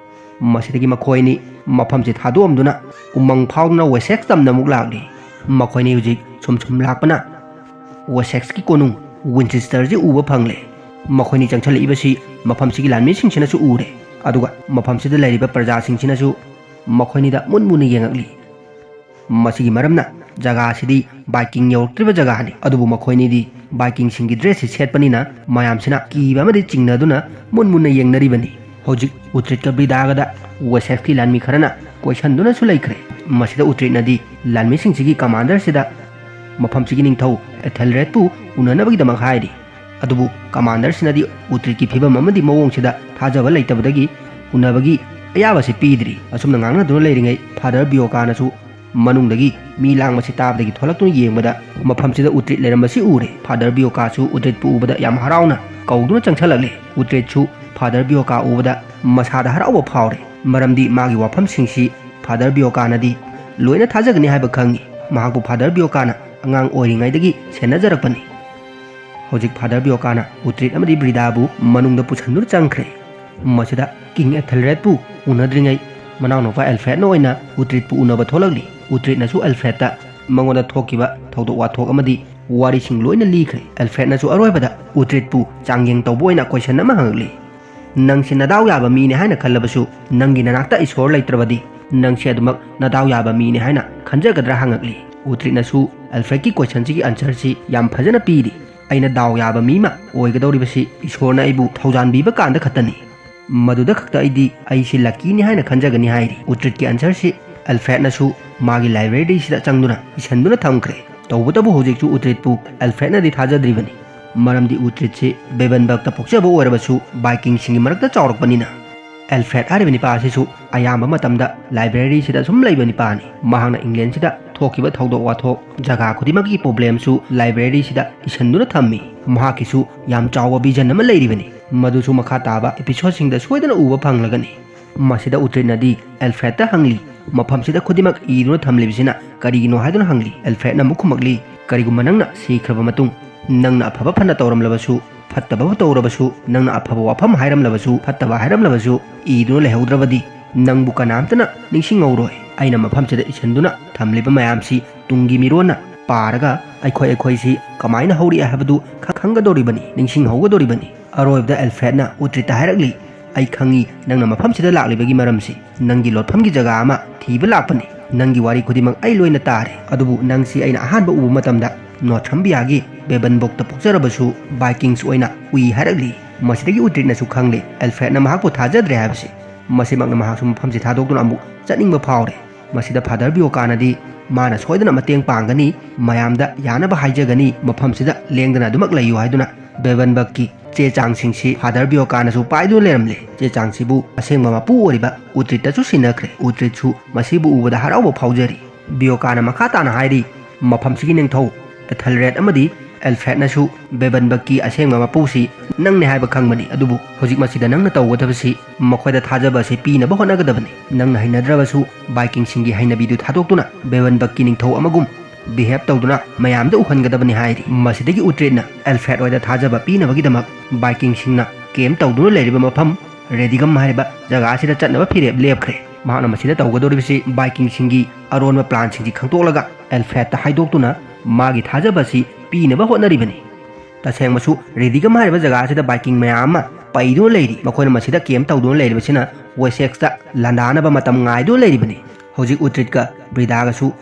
ꯃꯁꯤꯗꯒꯤ ꯃꯈꯣꯏ ꯑꯅꯤ ꯃꯐꯝꯁꯤ ꯊꯥꯗꯣꯛꯑꯝꯗꯨꯅ ꯎꯃꯪ ꯐꯥꯎꯗꯨꯅ ꯋꯦꯁꯦꯛꯁ ꯇꯝꯅ ꯑꯃꯨꯛ ꯂꯥꯛꯂꯤ꯫ ꯃꯈꯣꯏꯅꯤ ꯍꯧꯖꯤꯛ ꯁꯨꯝ ꯁꯨꯝ ꯂꯥꯛꯄꯅ ꯋꯦꯁꯦꯛꯁꯀꯤ ꯀꯣꯅꯨꯡ ꯋꯤꯟꯆꯦꯁꯇꯔꯁꯤ ꯎꯕ ꯐꯪꯂꯦ꯫ ꯃꯈꯣꯏꯅꯤ ꯆꯪꯁꯤꯜꯂꯛꯏꯕꯁꯤ ꯃꯐꯝꯁꯤꯒꯤ ꯂꯥꯟꯃꯤꯁꯤꯡꯁꯤꯅꯁꯨ ꯎꯔꯦ꯫ ꯑꯗꯨꯒ ꯃꯐꯝꯁꯤꯗ ꯂꯩꯔꯤꯕ ꯄ꯭ꯔꯖꯥꯁꯤꯡꯁꯤꯅꯁꯨ ꯃꯈꯣꯏꯅꯤꯗ ꯃꯨꯟ ꯃꯨꯟꯅ ꯌꯦꯡꯉꯛꯂꯤ꯫ ꯃꯁꯤꯒꯤ ꯃꯔꯝꯅ ꯖꯒꯥ ꯑꯁꯤꯗꯤ ꯕꯥꯏꯀꯤꯡ ꯌꯧꯔꯛꯇ꯭ꯔꯤꯕ ꯖꯒꯥꯅꯤ꯫ ꯑꯗꯨꯕꯨ ꯃꯈꯣꯏꯅꯤꯗꯤ ꯕꯥꯏꯀꯤꯡꯁꯤꯡꯒꯤ ꯗ꯭ꯔꯦꯁꯁꯤ ꯁꯦꯠꯄꯅꯤꯅ ꯃꯌꯥꯝꯁꯤꯅ ꯀꯤꯕ ꯑꯃꯗꯤ ꯆꯤꯡꯅꯗꯨꯅ ꯃꯨꯟ ꯃꯨꯟꯅ ꯌꯦꯡꯅꯔꯤꯕꯅꯤ꯫ ꯍꯧꯖꯤꯛ ꯎꯇ꯭ꯔꯤꯠꯀ ꯕ꯭ꯔꯤꯗꯥꯒꯗ ꯋꯦꯁꯦꯛꯁꯀꯤ ꯂꯥꯟꯃꯤ ꯈꯔꯅ ꯀꯣꯏꯁꯟꯗꯨꯅꯁꯨ ꯂꯩꯈ꯭ꯔꯦ꯫ ꯃꯁꯤꯗ ꯎꯇ꯭ꯔꯤꯠꯅꯗꯤ ꯂꯥꯟꯃꯤꯁꯤꯡꯁꯤꯒꯤ ꯀꯃꯥꯟꯗꯔꯁꯤꯗ ꯃꯐꯝꯁꯤꯒꯤ ꯅꯤꯡꯊꯧ ꯑꯦꯊꯦꯜꯔꯦꯠꯄꯨ ꯎꯅꯅꯕꯒꯤꯗꯃꯛ ꯍꯥꯏꯔꯤ꯫ ꯑꯗꯨꯕꯨ ꯀꯃꯥꯟꯗꯔꯁꯤꯅꯗꯤ ꯎꯇ꯭ꯔꯤꯠꯀꯤ ꯐꯤꯕꯝ ꯑꯃꯗꯤ ꯃꯑꯣꯡꯁꯤꯗ ꯊꯥꯖꯕ ꯂꯩꯇꯕꯗꯒꯤ ꯎꯅꯕꯒꯤ ꯑꯌꯥꯕꯁꯤ ꯄꯤꯗ꯭ꯔꯤ꯫ ꯑꯁꯨꯝꯅ ꯉꯥꯡꯅꯗꯨꯅ ꯂꯩꯔꯤꯉꯩ ꯐꯥꯗꯔ ꯕꯤꯌꯣꯀꯥꯅꯁꯨ ꯃꯅꯨꯡꯗꯒꯤ ꯃꯤ ꯂꯥꯡꯕꯁꯤ ꯇꯥꯕꯗꯒꯤ ꯊꯣꯛꯂꯛꯇꯨꯅ ꯌꯦꯡꯕꯗ ꯃꯐꯝꯁꯤꯗ ꯎꯇ꯭ꯔꯤꯠ ꯂꯩꯔꯝꯕꯁꯤ ꯎꯔꯦ꯫ ꯐꯥꯗꯔ ꯕꯤꯌꯣꯀꯥꯁꯨ ꯎꯇ꯭ꯔꯤꯠꯄꯨ ꯎꯕꯗ ꯌꯥꯝ ꯍꯔꯥꯎꯅ ꯀꯧꯗꯨꯅ ꯆꯪꯁꯜꯂꯛꯂꯦ꯫ ꯎꯇ꯭ꯔꯤꯠꯁꯨ ꯐꯥꯗꯔ ꯕꯤꯌꯣꯀꯥ ꯎꯕꯗ ꯃꯁꯥꯗ ꯍꯔꯥꯎꯕ ꯐꯥꯎꯔꯦ, ꯃꯔꯝꯗꯤ ꯃꯥꯒꯤ ꯋꯥꯐꯝꯁꯤꯡꯁꯤ ꯐꯥꯗꯔ ꯕꯤꯌꯣꯀꯥꯅꯗꯤ ꯂꯣꯏꯅ ꯊꯥꯖꯒꯅꯤ ꯍꯥꯏꯕ ꯈꯪꯏ꯫ ꯃꯍꯥꯛꯄꯨ ꯐꯥꯗꯔ ꯕꯤꯌꯣꯀꯥꯅ ꯑꯉꯥꯡ ꯑꯣꯏꯔꯤꯉꯩꯗꯒꯤ ꯁꯦꯟꯅꯖꯔꯛꯄꯅꯤ꯫ ꯍꯧꯖꯤꯛ ꯐꯥꯗꯔ ꯕꯤꯌꯣꯀꯥꯅ ꯎꯇ꯭ꯔꯤꯠ ꯑꯃꯗꯤ ꯕ꯭ꯔꯤꯗꯥꯕꯨ ꯃꯅꯨꯡꯗ ꯄꯨꯁꯟꯗꯨꯅ ꯆꯪꯈ꯭ꯔꯦ꯫ ꯃꯁꯤꯗ ꯀꯤꯡ ꯑꯦꯊꯦꯜꯔꯦꯗꯄꯨ ꯎꯅꯗ꯭ꯔꯤꯉꯩ ꯃꯅꯥꯎꯅꯨꯄꯥ ꯑꯦꯜꯐ꯭ꯔꯦꯗꯅ ꯑꯣꯏꯅ ꯎꯇ꯭ꯔꯤꯠꯄꯨ ꯎꯅꯕ ꯊꯣꯛꯂꯛꯂꯤ꯫ ꯎꯇ꯭ꯔꯤꯠꯅꯁꯨ ꯑꯦꯜꯐ꯭ꯔꯦꯗꯇ ꯃꯉꯣꯟꯗ ꯊꯣꯛꯈꯤꯕ ꯊꯧꯗꯣꯛ ꯋꯥꯊꯣꯛ ꯑꯃꯗꯤ ꯋꯥꯔꯤꯁꯤꯡ ꯂꯣꯏꯅ ꯂꯤꯈ꯭ꯔꯦ꯫ ꯑꯦꯜꯐ꯭ꯔꯦꯗꯅꯁꯨ ꯑꯔꯣꯏꯕꯗ ꯎꯇ꯭ꯔꯤꯠꯄꯨ ꯆꯥꯡꯌꯦꯡ ꯇꯧꯕ ꯑꯣꯏꯅ ꯀꯣꯏꯁꯟ ꯑꯃ ꯍꯪꯉꯛꯂꯤ꯫ "ꯅꯪꯁꯤ ꯅꯗꯥꯎ ꯌꯥꯕ ꯃꯤꯅꯤ ꯍꯥꯏꯅ ꯈꯜꯂꯕꯁꯨ, ꯅꯪꯒꯤ ꯅꯅꯥꯛꯇ ꯏꯁꯣꯔ ꯂꯩꯇ꯭ꯔꯕꯗꯤ, ꯅꯪꯁꯤ ꯑꯗꯨꯃꯛ ꯅꯗꯥꯎ ꯌꯥꯕ ꯃꯤꯅꯤ ꯍꯥꯏꯅ ꯈꯟꯖꯒꯗ꯭ꯔꯥ?" ꯍꯪꯉꯛꯂꯤ꯫ ꯎꯇ꯭ꯔꯤꯠꯅꯁꯨ ꯑꯦꯜꯐ꯭ꯔꯦꯗꯀꯤ ꯀꯣꯏꯁꯟꯁꯤꯒꯤ ꯑꯟꯁꯔꯁꯤ ꯌꯥꯝ ꯐꯖꯅ ꯄꯤꯔꯤ꯫ "ꯑꯩꯅ ꯗꯥꯎ ꯌꯥꯕ ꯃꯤ ꯑꯃ ꯑꯣꯏꯒꯗꯧꯔꯤꯕꯁꯤ ꯏꯁꯣꯔꯅ ꯑꯩꯕꯨ ꯊꯧꯖꯥꯟꯕꯤꯕ ꯀꯥꯟꯗ ꯈꯛꯇꯅꯤ꯫ ꯃꯗꯨꯗ ꯈꯛꯇ ꯑꯩꯗꯤ ꯑꯩꯁꯤ ꯂꯛꯀꯤꯅꯤ ꯍꯥꯏꯅ ꯈꯟꯖꯒꯅꯤ" ꯍꯥꯏꯔꯤ꯫ ꯎꯇ꯭ꯔꯤꯠꯀꯤ ꯑꯟꯁꯔꯁꯤ ꯑꯦꯜꯐ꯭ꯔꯦꯗꯅꯁꯨ ꯃꯥꯒꯤ ꯂꯥꯏꯕ꯭ꯔꯦꯔꯤꯁꯤꯗ ꯆꯪꯗꯨꯅ ꯏꯁꯟꯗꯨꯅ ꯊꯝꯈ꯭ꯔꯦ꯫ ꯇꯧꯕꯇꯕꯨ ꯍꯧꯖꯤꯛꯁꯨ ꯎꯇ꯭ꯔꯤꯠꯄꯨ ꯑꯦꯜꯐ꯭ꯔꯦꯗꯅꯗꯤ ꯊꯥꯖꯗ꯭ꯔꯤꯕꯅꯤ, ꯃꯔꯝꯗꯤ ꯎꯇ꯭ꯔꯤꯠꯁꯤ ꯕꯦꯕꯟꯕꯔꯒꯇ ꯄꯣꯛꯆꯕ ꯑꯣꯏꯔꯕꯁꯨ ꯕꯥꯏꯀꯤꯡꯁꯤꯡꯒꯤ ꯃꯔꯛꯇ ꯆꯥꯎꯔꯛꯄꯅꯤꯅ꯫ ꯑꯦꯜꯐ꯭ꯔꯦꯗ ꯍꯥꯏꯔꯤꯕ ꯅꯤꯄꯥ ꯑꯁꯤꯁꯨ ꯑꯌꯥꯝꯕ ꯃꯇꯝꯗ ꯂꯥꯏꯕ꯭ꯔꯦꯔꯤꯁꯤꯗ ꯁꯨꯝ ꯂꯩꯕ ꯅꯤꯄꯥꯅꯤ꯫ ꯃꯍꯥꯛꯅ ꯏꯪꯂꯦꯟꯁꯤꯗ ꯊꯣꯛꯈꯤꯕ ꯊꯧꯗꯣꯛ ꯋꯥꯊꯣꯛ, ꯖꯒꯥ ꯈꯨꯗꯤꯡꯃꯛꯀꯤ ꯄ꯭ꯔꯣꯕ꯭ꯂꯦꯝꯁꯨ ꯂꯥꯏꯕ꯭ꯔꯦꯔꯤꯁꯤꯗ ꯏꯁꯟꯗꯨꯅ ꯊꯝꯃꯤ꯫ ꯃꯍꯥꯛꯀꯤꯁꯨ ꯌꯥꯝ ꯆꯥꯎꯕ ꯚꯤꯖꯟ ꯑꯃ ꯂꯩꯔꯤꯕꯅꯤ, ꯃꯗꯨꯁꯨ ꯃꯈꯥ ꯇꯥꯕ ꯑꯦꯄꯤꯁꯣꯗꯁꯤꯡꯗ ꯁꯣꯏꯗꯅ ꯎꯕ ꯐꯪꯂꯒꯅꯤ꯫ ꯃꯁꯤꯗ ꯎꯇ꯭ꯔꯤꯠꯅꯗꯤ ꯑꯦꯜꯐ꯭ꯔꯦꯗꯇ ꯍꯪꯂꯤ, "ꯃꯐꯝꯁꯤꯗ ꯈꯨꯗꯤꯡꯃꯛ ꯏꯗꯨꯅ ꯊꯝꯂꯤꯕꯁꯤꯅ ꯀꯔꯤꯒꯤꯅꯣ?" ꯍꯥꯏꯗꯨꯅ ꯍꯪꯂꯤ꯫ ꯑꯦꯜꯐ꯭ꯔꯦꯗꯅ ꯑꯃꯨꯛ ꯈꯨꯝꯃꯛꯂꯤ, "ꯀꯔꯤꯒꯨꯝꯕ ꯅꯪꯅ ꯁꯤꯈ꯭ꯔꯕ ꯃꯇꯨꯡ ꯅꯪꯅ ꯑꯐꯕ ꯐꯅ ꯇꯧꯔꯝꯂꯕꯁꯨ, ꯐꯠꯇꯕ ꯇꯧꯔꯕꯁꯨ, ꯅꯪꯅ ꯑꯐꯕ ꯋꯥꯐꯝ ꯍꯥꯏꯔꯝꯂꯕꯁꯨ, ꯐꯠꯇꯕ ꯍꯥꯏꯔꯝꯂꯕꯁꯨ, ꯏꯗꯨꯅ ꯂꯩꯍꯧꯗ꯭ꯔꯕꯗꯤ ꯅꯪꯕꯨ ꯀꯅꯥꯝꯇꯅ ꯅꯤꯡꯁꯤꯡꯍꯧꯔꯣꯏ꯫ ꯑꯩꯅ ꯃꯐꯝꯁꯤꯗ ꯏꯁꯟꯗꯨꯅ ꯊꯝꯂꯤꯕ ꯃꯌꯥꯝꯁꯤ ꯇꯨꯡꯒꯤ ꯃꯤꯔꯣꯟꯅ ꯄꯥꯔꯒ ꯑꯩꯈꯣꯏ ꯑꯩꯈꯣꯏꯁꯤ ꯀꯃꯥꯏꯅ ꯍꯧꯔꯛꯑꯦ ꯍꯥꯏꯕꯗꯨ ꯈ-, ꯈꯪꯒꯗꯧꯔꯤꯕꯅꯤ, ꯅꯤꯡꯁꯤꯡꯍꯧꯒꯗꯧꯔꯤꯕꯅꯤ꯫" ꯑꯔꯣꯏꯕꯗ ꯑꯦꯜꯐ꯭ꯔꯦꯗꯅ ꯎꯇ꯭ꯔꯤꯠꯇ ꯍꯥꯏꯔꯛꯂꯤ, "ꯑꯩ ꯈꯪꯏ ꯅꯪꯅ ꯃꯐꯝꯁꯤꯗ ꯂꯥꯛꯂꯤꯕꯒꯤ ꯃꯔꯝꯁꯤ꯫ ꯅꯪꯒꯤ ꯂꯣꯠꯐꯝꯒꯤ ꯖꯒꯥ ꯑꯃ ꯊꯤꯕ ꯂꯥꯛꯄꯅꯤ꯫ ꯅꯪꯒꯤ ꯋꯥꯔꯤ ꯈꯨꯗꯤꯡꯃꯛ ꯑꯩ ꯂꯣꯏꯅ ꯇꯥꯔꯦ, ꯑꯗꯨꯕꯨ ꯅꯪꯁꯤ ꯑꯩꯅ ꯑꯍꯥꯟꯕ ꯎꯕ ꯃꯇꯝꯗ ꯅꯣꯔꯊꯝꯕꯤꯌꯥꯒꯤ ꯕꯦꯕꯟꯕꯣꯛꯇ ꯄꯣꯛꯆꯔꯕꯁꯨ ꯕꯥꯏꯀꯤꯡꯁ ꯑꯣꯏꯅ ꯎꯏ" ꯍꯥꯏꯔꯛꯂꯤ꯫ ꯃꯁꯤꯗꯒꯤ ꯎꯇ꯭ꯔꯤꯠꯅꯁꯨ ꯈꯪꯂꯦ ꯑꯦꯜꯐ꯭ꯔꯦꯗꯅ ꯃꯍꯥꯛꯄꯨ ꯊꯥꯖꯗ꯭ꯔꯦ ꯍꯥꯏꯕꯁꯤ꯫ ꯃꯁꯤꯃꯛꯅ ꯃꯍꯥꯛꯁꯨ ꯃꯐꯝꯁꯤ ꯊꯥꯗꯣꯛꯇꯨꯅ ꯑꯃꯨꯛ ꯆꯠꯅꯤꯡꯕ ꯐꯥꯎꯔꯦ꯫ ꯃꯁꯤꯗ ꯐꯥꯗꯔ ꯕꯤꯌꯣꯀꯥꯅꯗꯤ ꯃꯥꯅ ꯁꯣꯏꯗꯅ ꯃꯇꯦꯡ ꯄꯥꯡꯒꯅꯤ, ꯃꯌꯥꯝꯗ ꯌꯥꯅꯕ ꯍꯥꯏꯖꯒꯅꯤ, ꯃꯐꯝꯁꯤꯗ ꯂꯦꯡꯗꯅ ꯑꯗꯨꯃꯛ ꯂꯩꯌꯨ ꯍꯥꯏꯗꯨꯅ ꯕꯦꯕꯟꯕꯔꯒꯀꯤ ꯆꯦ ꯆꯥꯡꯁꯤꯡꯁꯤ ꯐꯥꯗꯔ ꯕꯤꯌꯣꯀꯥꯅꯁꯨ ꯄꯥꯏꯗꯨꯅ ꯂꯩꯔꯝꯂꯦ꯫ ꯆꯦ ꯆꯥꯡꯁꯤꯕꯨ ꯑꯁꯦꯡꯕ ꯃꯄꯨ ꯑꯣꯏꯔꯤꯕ ꯎꯇ꯭ꯔꯤꯠꯇꯁꯨ ꯁꯤꯟꯅꯈ꯭ꯔꯦ꯫ ꯎꯇ꯭ꯔꯤꯠꯁꯨ ꯃꯁꯤꯕꯨ ꯎꯕꯗ ꯍꯔꯥꯎꯕ ꯐꯥꯎꯖꯔꯤ꯫ ꯕꯤꯌꯣꯀꯥꯅ ꯃꯈꯥ ꯇꯥꯅ ꯍꯥꯏꯔꯤ, "ꯃꯐꯝꯁꯤꯒꯤ ꯅꯤꯡꯊꯧ ꯑꯦꯊꯦꯜꯔꯦꯗ ꯑꯃꯗꯤ ꯑꯦꯜꯐ꯭ꯔꯦꯗꯅꯁꯨ ꯕꯦꯕꯟꯕꯛꯀꯤ ꯑꯁꯦꯡꯕ ꯃꯄꯨꯁꯤ ꯅꯪꯅꯦ ꯍꯥꯏꯕ ꯈꯪꯕꯅꯤ, ꯑꯗꯨꯕꯨ ꯍꯧꯖꯤꯛ ꯃꯁꯤꯗ ꯅꯪꯅ ꯇꯧꯒꯗꯕꯁꯤ ꯃꯈꯣꯏꯗ ꯊꯥꯖꯕ ꯑꯁꯤ ꯄꯤꯅꯕ ꯍꯣꯠꯅꯒꯗꯕꯅꯤ꯫ ꯅꯪꯅ ꯍꯩꯅꯗ꯭ꯔꯕꯁꯨ ꯕꯥꯏꯀꯤꯡꯁꯤꯡꯒꯤ ꯍꯩꯅꯕꯤꯗꯨ ꯊꯥꯗꯣꯛꯇꯨꯅ ꯕꯦꯕꯟꯕꯛꯀꯤ ꯅꯤꯡꯊꯧ ꯑꯃꯒꯨꯝ ꯕꯤꯍꯦꯞ ꯇꯧꯗꯨꯅ ꯃꯌꯥꯝꯗ ꯎꯍꯟꯒꯗꯕꯅꯤ" ꯍꯥꯏꯔꯤ꯫ ꯃꯁꯤꯗꯒꯤ ꯎꯇ꯭ꯔꯤꯠꯅ ꯑꯦꯜꯐ꯭ꯔꯦꯗ ꯍꯣꯏꯗ ꯊꯥꯖꯕ ꯄꯤꯅꯕꯒꯤꯗꯃꯛ ꯕꯥꯏꯀꯤꯡꯁꯤꯡꯅ ꯀꯦꯝ ꯇꯧꯗꯨꯅ ꯂꯩꯔꯤꯕ ꯃꯐꯝ ꯔꯦꯗꯤꯒꯝ ꯍꯥꯏꯔꯤꯕ ꯖꯒꯥ ꯑꯁꯤꯗ ꯆꯠꯅꯕ ꯐꯤꯔꯦꯞ ꯂꯦꯞꯈ꯭ꯔꯦ꯫ ꯃꯍꯥꯛꯅ ꯃꯁꯤꯗ ꯇꯧꯒꯗꯧꯔꯤꯕꯁꯤ ꯕꯥꯏꯀꯤꯡꯁꯤꯡꯒꯤ ꯑꯔꯣꯟꯕ ꯄ꯭ꯂꯥꯟꯁꯤꯡꯁꯤ ꯈꯪꯗꯣꯛꯂꯒ ꯑꯦꯜꯐ꯭ꯔꯦꯗꯇ ꯍꯥꯏꯗꯣꯛꯇꯨꯅ ꯃꯥꯒꯤ ꯊꯥꯖꯕ ꯑꯁꯤ ꯄꯤꯅꯕ ꯍꯣꯠꯅꯔꯤꯕꯅꯤ꯫ ꯇꯁꯦꯡꯕꯁꯨ ꯔꯦꯗꯤꯒꯝ ꯍꯥꯏꯔꯤꯕ ꯖꯒꯥ ꯑꯁꯤꯗ ꯕꯥꯏꯀꯤꯡ ꯃꯌꯥꯝ ꯑꯃ ꯄꯩꯗꯨꯅ ꯂꯩꯔꯤ꯫ ꯃꯈꯣꯏꯅ ꯃꯁꯤꯗ ꯀꯦꯝ ꯇꯧꯗꯨꯅ ꯂꯩꯔꯤꯕꯁꯤꯅ ꯋꯦꯁꯦꯛꯁꯇ ꯂꯥꯟꯗꯥꯅꯕ ꯃꯇꯝ ꯉꯥꯏꯗꯨꯅ ꯂꯩꯔꯤꯕꯅꯤ꯫ ꯍꯧꯖꯤꯛ ꯎꯇ꯭ꯔꯤꯠꯀ ꯕ꯭ꯔꯤꯗꯥꯒꯁꯨ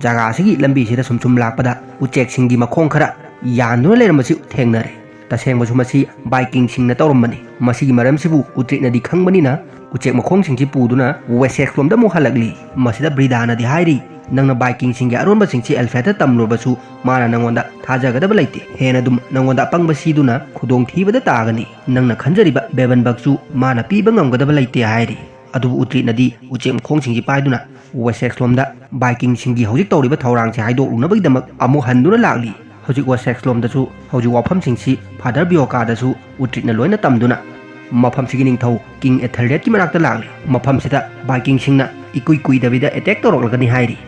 ꯖꯒꯥ ꯑꯁꯤꯒꯤ ꯂꯝꯕꯤꯁꯤꯗ ꯁꯨꯝ ꯁꯨꯝ ꯂꯥꯛꯄꯗ ꯎꯆꯦꯛꯁꯤꯡꯒꯤ ꯃꯈꯣꯡ ꯈꯔ ꯌꯥꯟꯗꯨꯅ ꯂꯩꯔꯝꯕꯁꯤ ꯊꯦꯡꯅꯔꯦ꯫ ꯇꯁꯦꯡꯕꯁꯨ ꯃꯁꯤ ꯕꯥꯏꯀꯤꯡꯁꯤꯡꯅ ꯇꯧꯔꯝꯕꯅꯤ꯫ ꯃꯁꯤꯒꯤ ꯃꯔꯝꯁꯤꯕꯨ ꯎꯇ꯭ꯔꯤꯠꯅꯗꯤ ꯈꯪꯕꯅꯤꯅ ꯎꯆꯦꯛ ꯃꯈꯣꯡꯁꯤꯡꯁꯤ ꯄꯨꯗꯨꯅ ꯋꯦꯁꯦꯛꯁꯂꯣꯝꯗ ꯑꯃꯨꯛ ꯍꯜꯂꯛꯂꯤ꯫ ꯃꯁꯤꯗ ꯕ꯭ꯔꯤꯗꯥꯅꯗꯤ ꯍꯥꯏꯔꯤ, "ꯅꯪꯅ ꯕꯥꯏꯀꯤꯡꯁꯤꯡꯒꯤ ꯑꯔꯣꯟꯕꯁꯤꯡꯁꯤ ꯑꯦꯜꯐ꯭ꯔꯦꯗꯇ ꯇꯝꯂꯨꯔꯕꯁꯨ ꯃꯥꯅ ꯅꯪꯉꯣꯟꯗ ꯊꯥꯖꯒꯗꯕ ꯂꯩꯇꯦ꯫ ꯍꯦꯟꯅ ꯑꯗꯨꯝ ꯅꯪꯉꯣꯟꯗ ꯑꯄꯪꯕ ꯁꯤꯗꯨꯅ ꯈꯨꯗꯣꯡꯊꯤꯕꯗ ꯇꯥꯒꯅꯤ꯫ ꯅꯪꯅ ꯈꯟꯖꯔꯤꯕ ꯕꯦꯕꯟꯕꯛꯁꯨ ꯃꯥꯅ ꯄꯤꯕ ꯉꯝꯒꯗꯕ ꯂꯩꯇꯦ" ꯍꯥꯏꯔꯤ꯫ ꯑꯗꯨꯕꯨ ꯎꯇ꯭ꯔꯤꯠꯅꯗꯤ ꯎꯆꯦꯛ ꯃꯈꯣꯡꯁꯤꯡꯁꯤ ꯄꯥꯏꯗꯨꯅ ꯋꯦꯁꯦꯛꯁꯂꯣꯝꯗ ꯕꯥꯏꯀꯤꯡꯁꯤꯡꯒꯤ ꯍꯧꯖꯤꯛ ꯇꯧꯔꯤꯕ ꯊꯧꯔꯥꯡꯁꯤ ꯍꯥꯏꯗꯣꯛꯂꯨꯅꯕꯒꯤꯗꯃꯛ ꯑꯃꯨꯛ ꯍꯟꯗꯨꯅ ꯂꯥꯛꯂꯤ꯫ ꯍꯧꯖꯤꯛ ꯋꯦꯁꯦꯛꯁꯂꯣꯝꯗꯁꯨ ꯍꯧꯖꯤꯛ ꯋꯥꯐꯝꯁꯤꯡꯁꯤ ꯐꯥꯗꯔ ꯕꯤꯌꯣꯀꯥꯗꯁꯨ ꯎꯇ꯭ꯔꯤꯠꯅ ꯂꯣꯏꯅ ꯇꯝꯗꯨꯅ ꯃꯐꯝꯁꯤꯒꯤ ꯅꯤꯡꯊꯧ ꯀꯤꯡ ꯑꯦꯊꯦꯜꯔꯦꯗꯀꯤ ꯃꯅꯥꯛꯇ ꯂꯥꯛꯂꯤ꯫ ꯃꯐꯝꯁꯤꯗ ꯕꯥꯏꯀꯤꯡꯁꯤꯡꯅ ꯏꯀꯨꯏ ꯀꯨꯏꯗꯕꯤꯗ ꯑꯦꯇꯦꯛ ꯇꯧꯔꯛꯂꯒꯅꯤ ꯍꯥꯏꯔꯤ꯫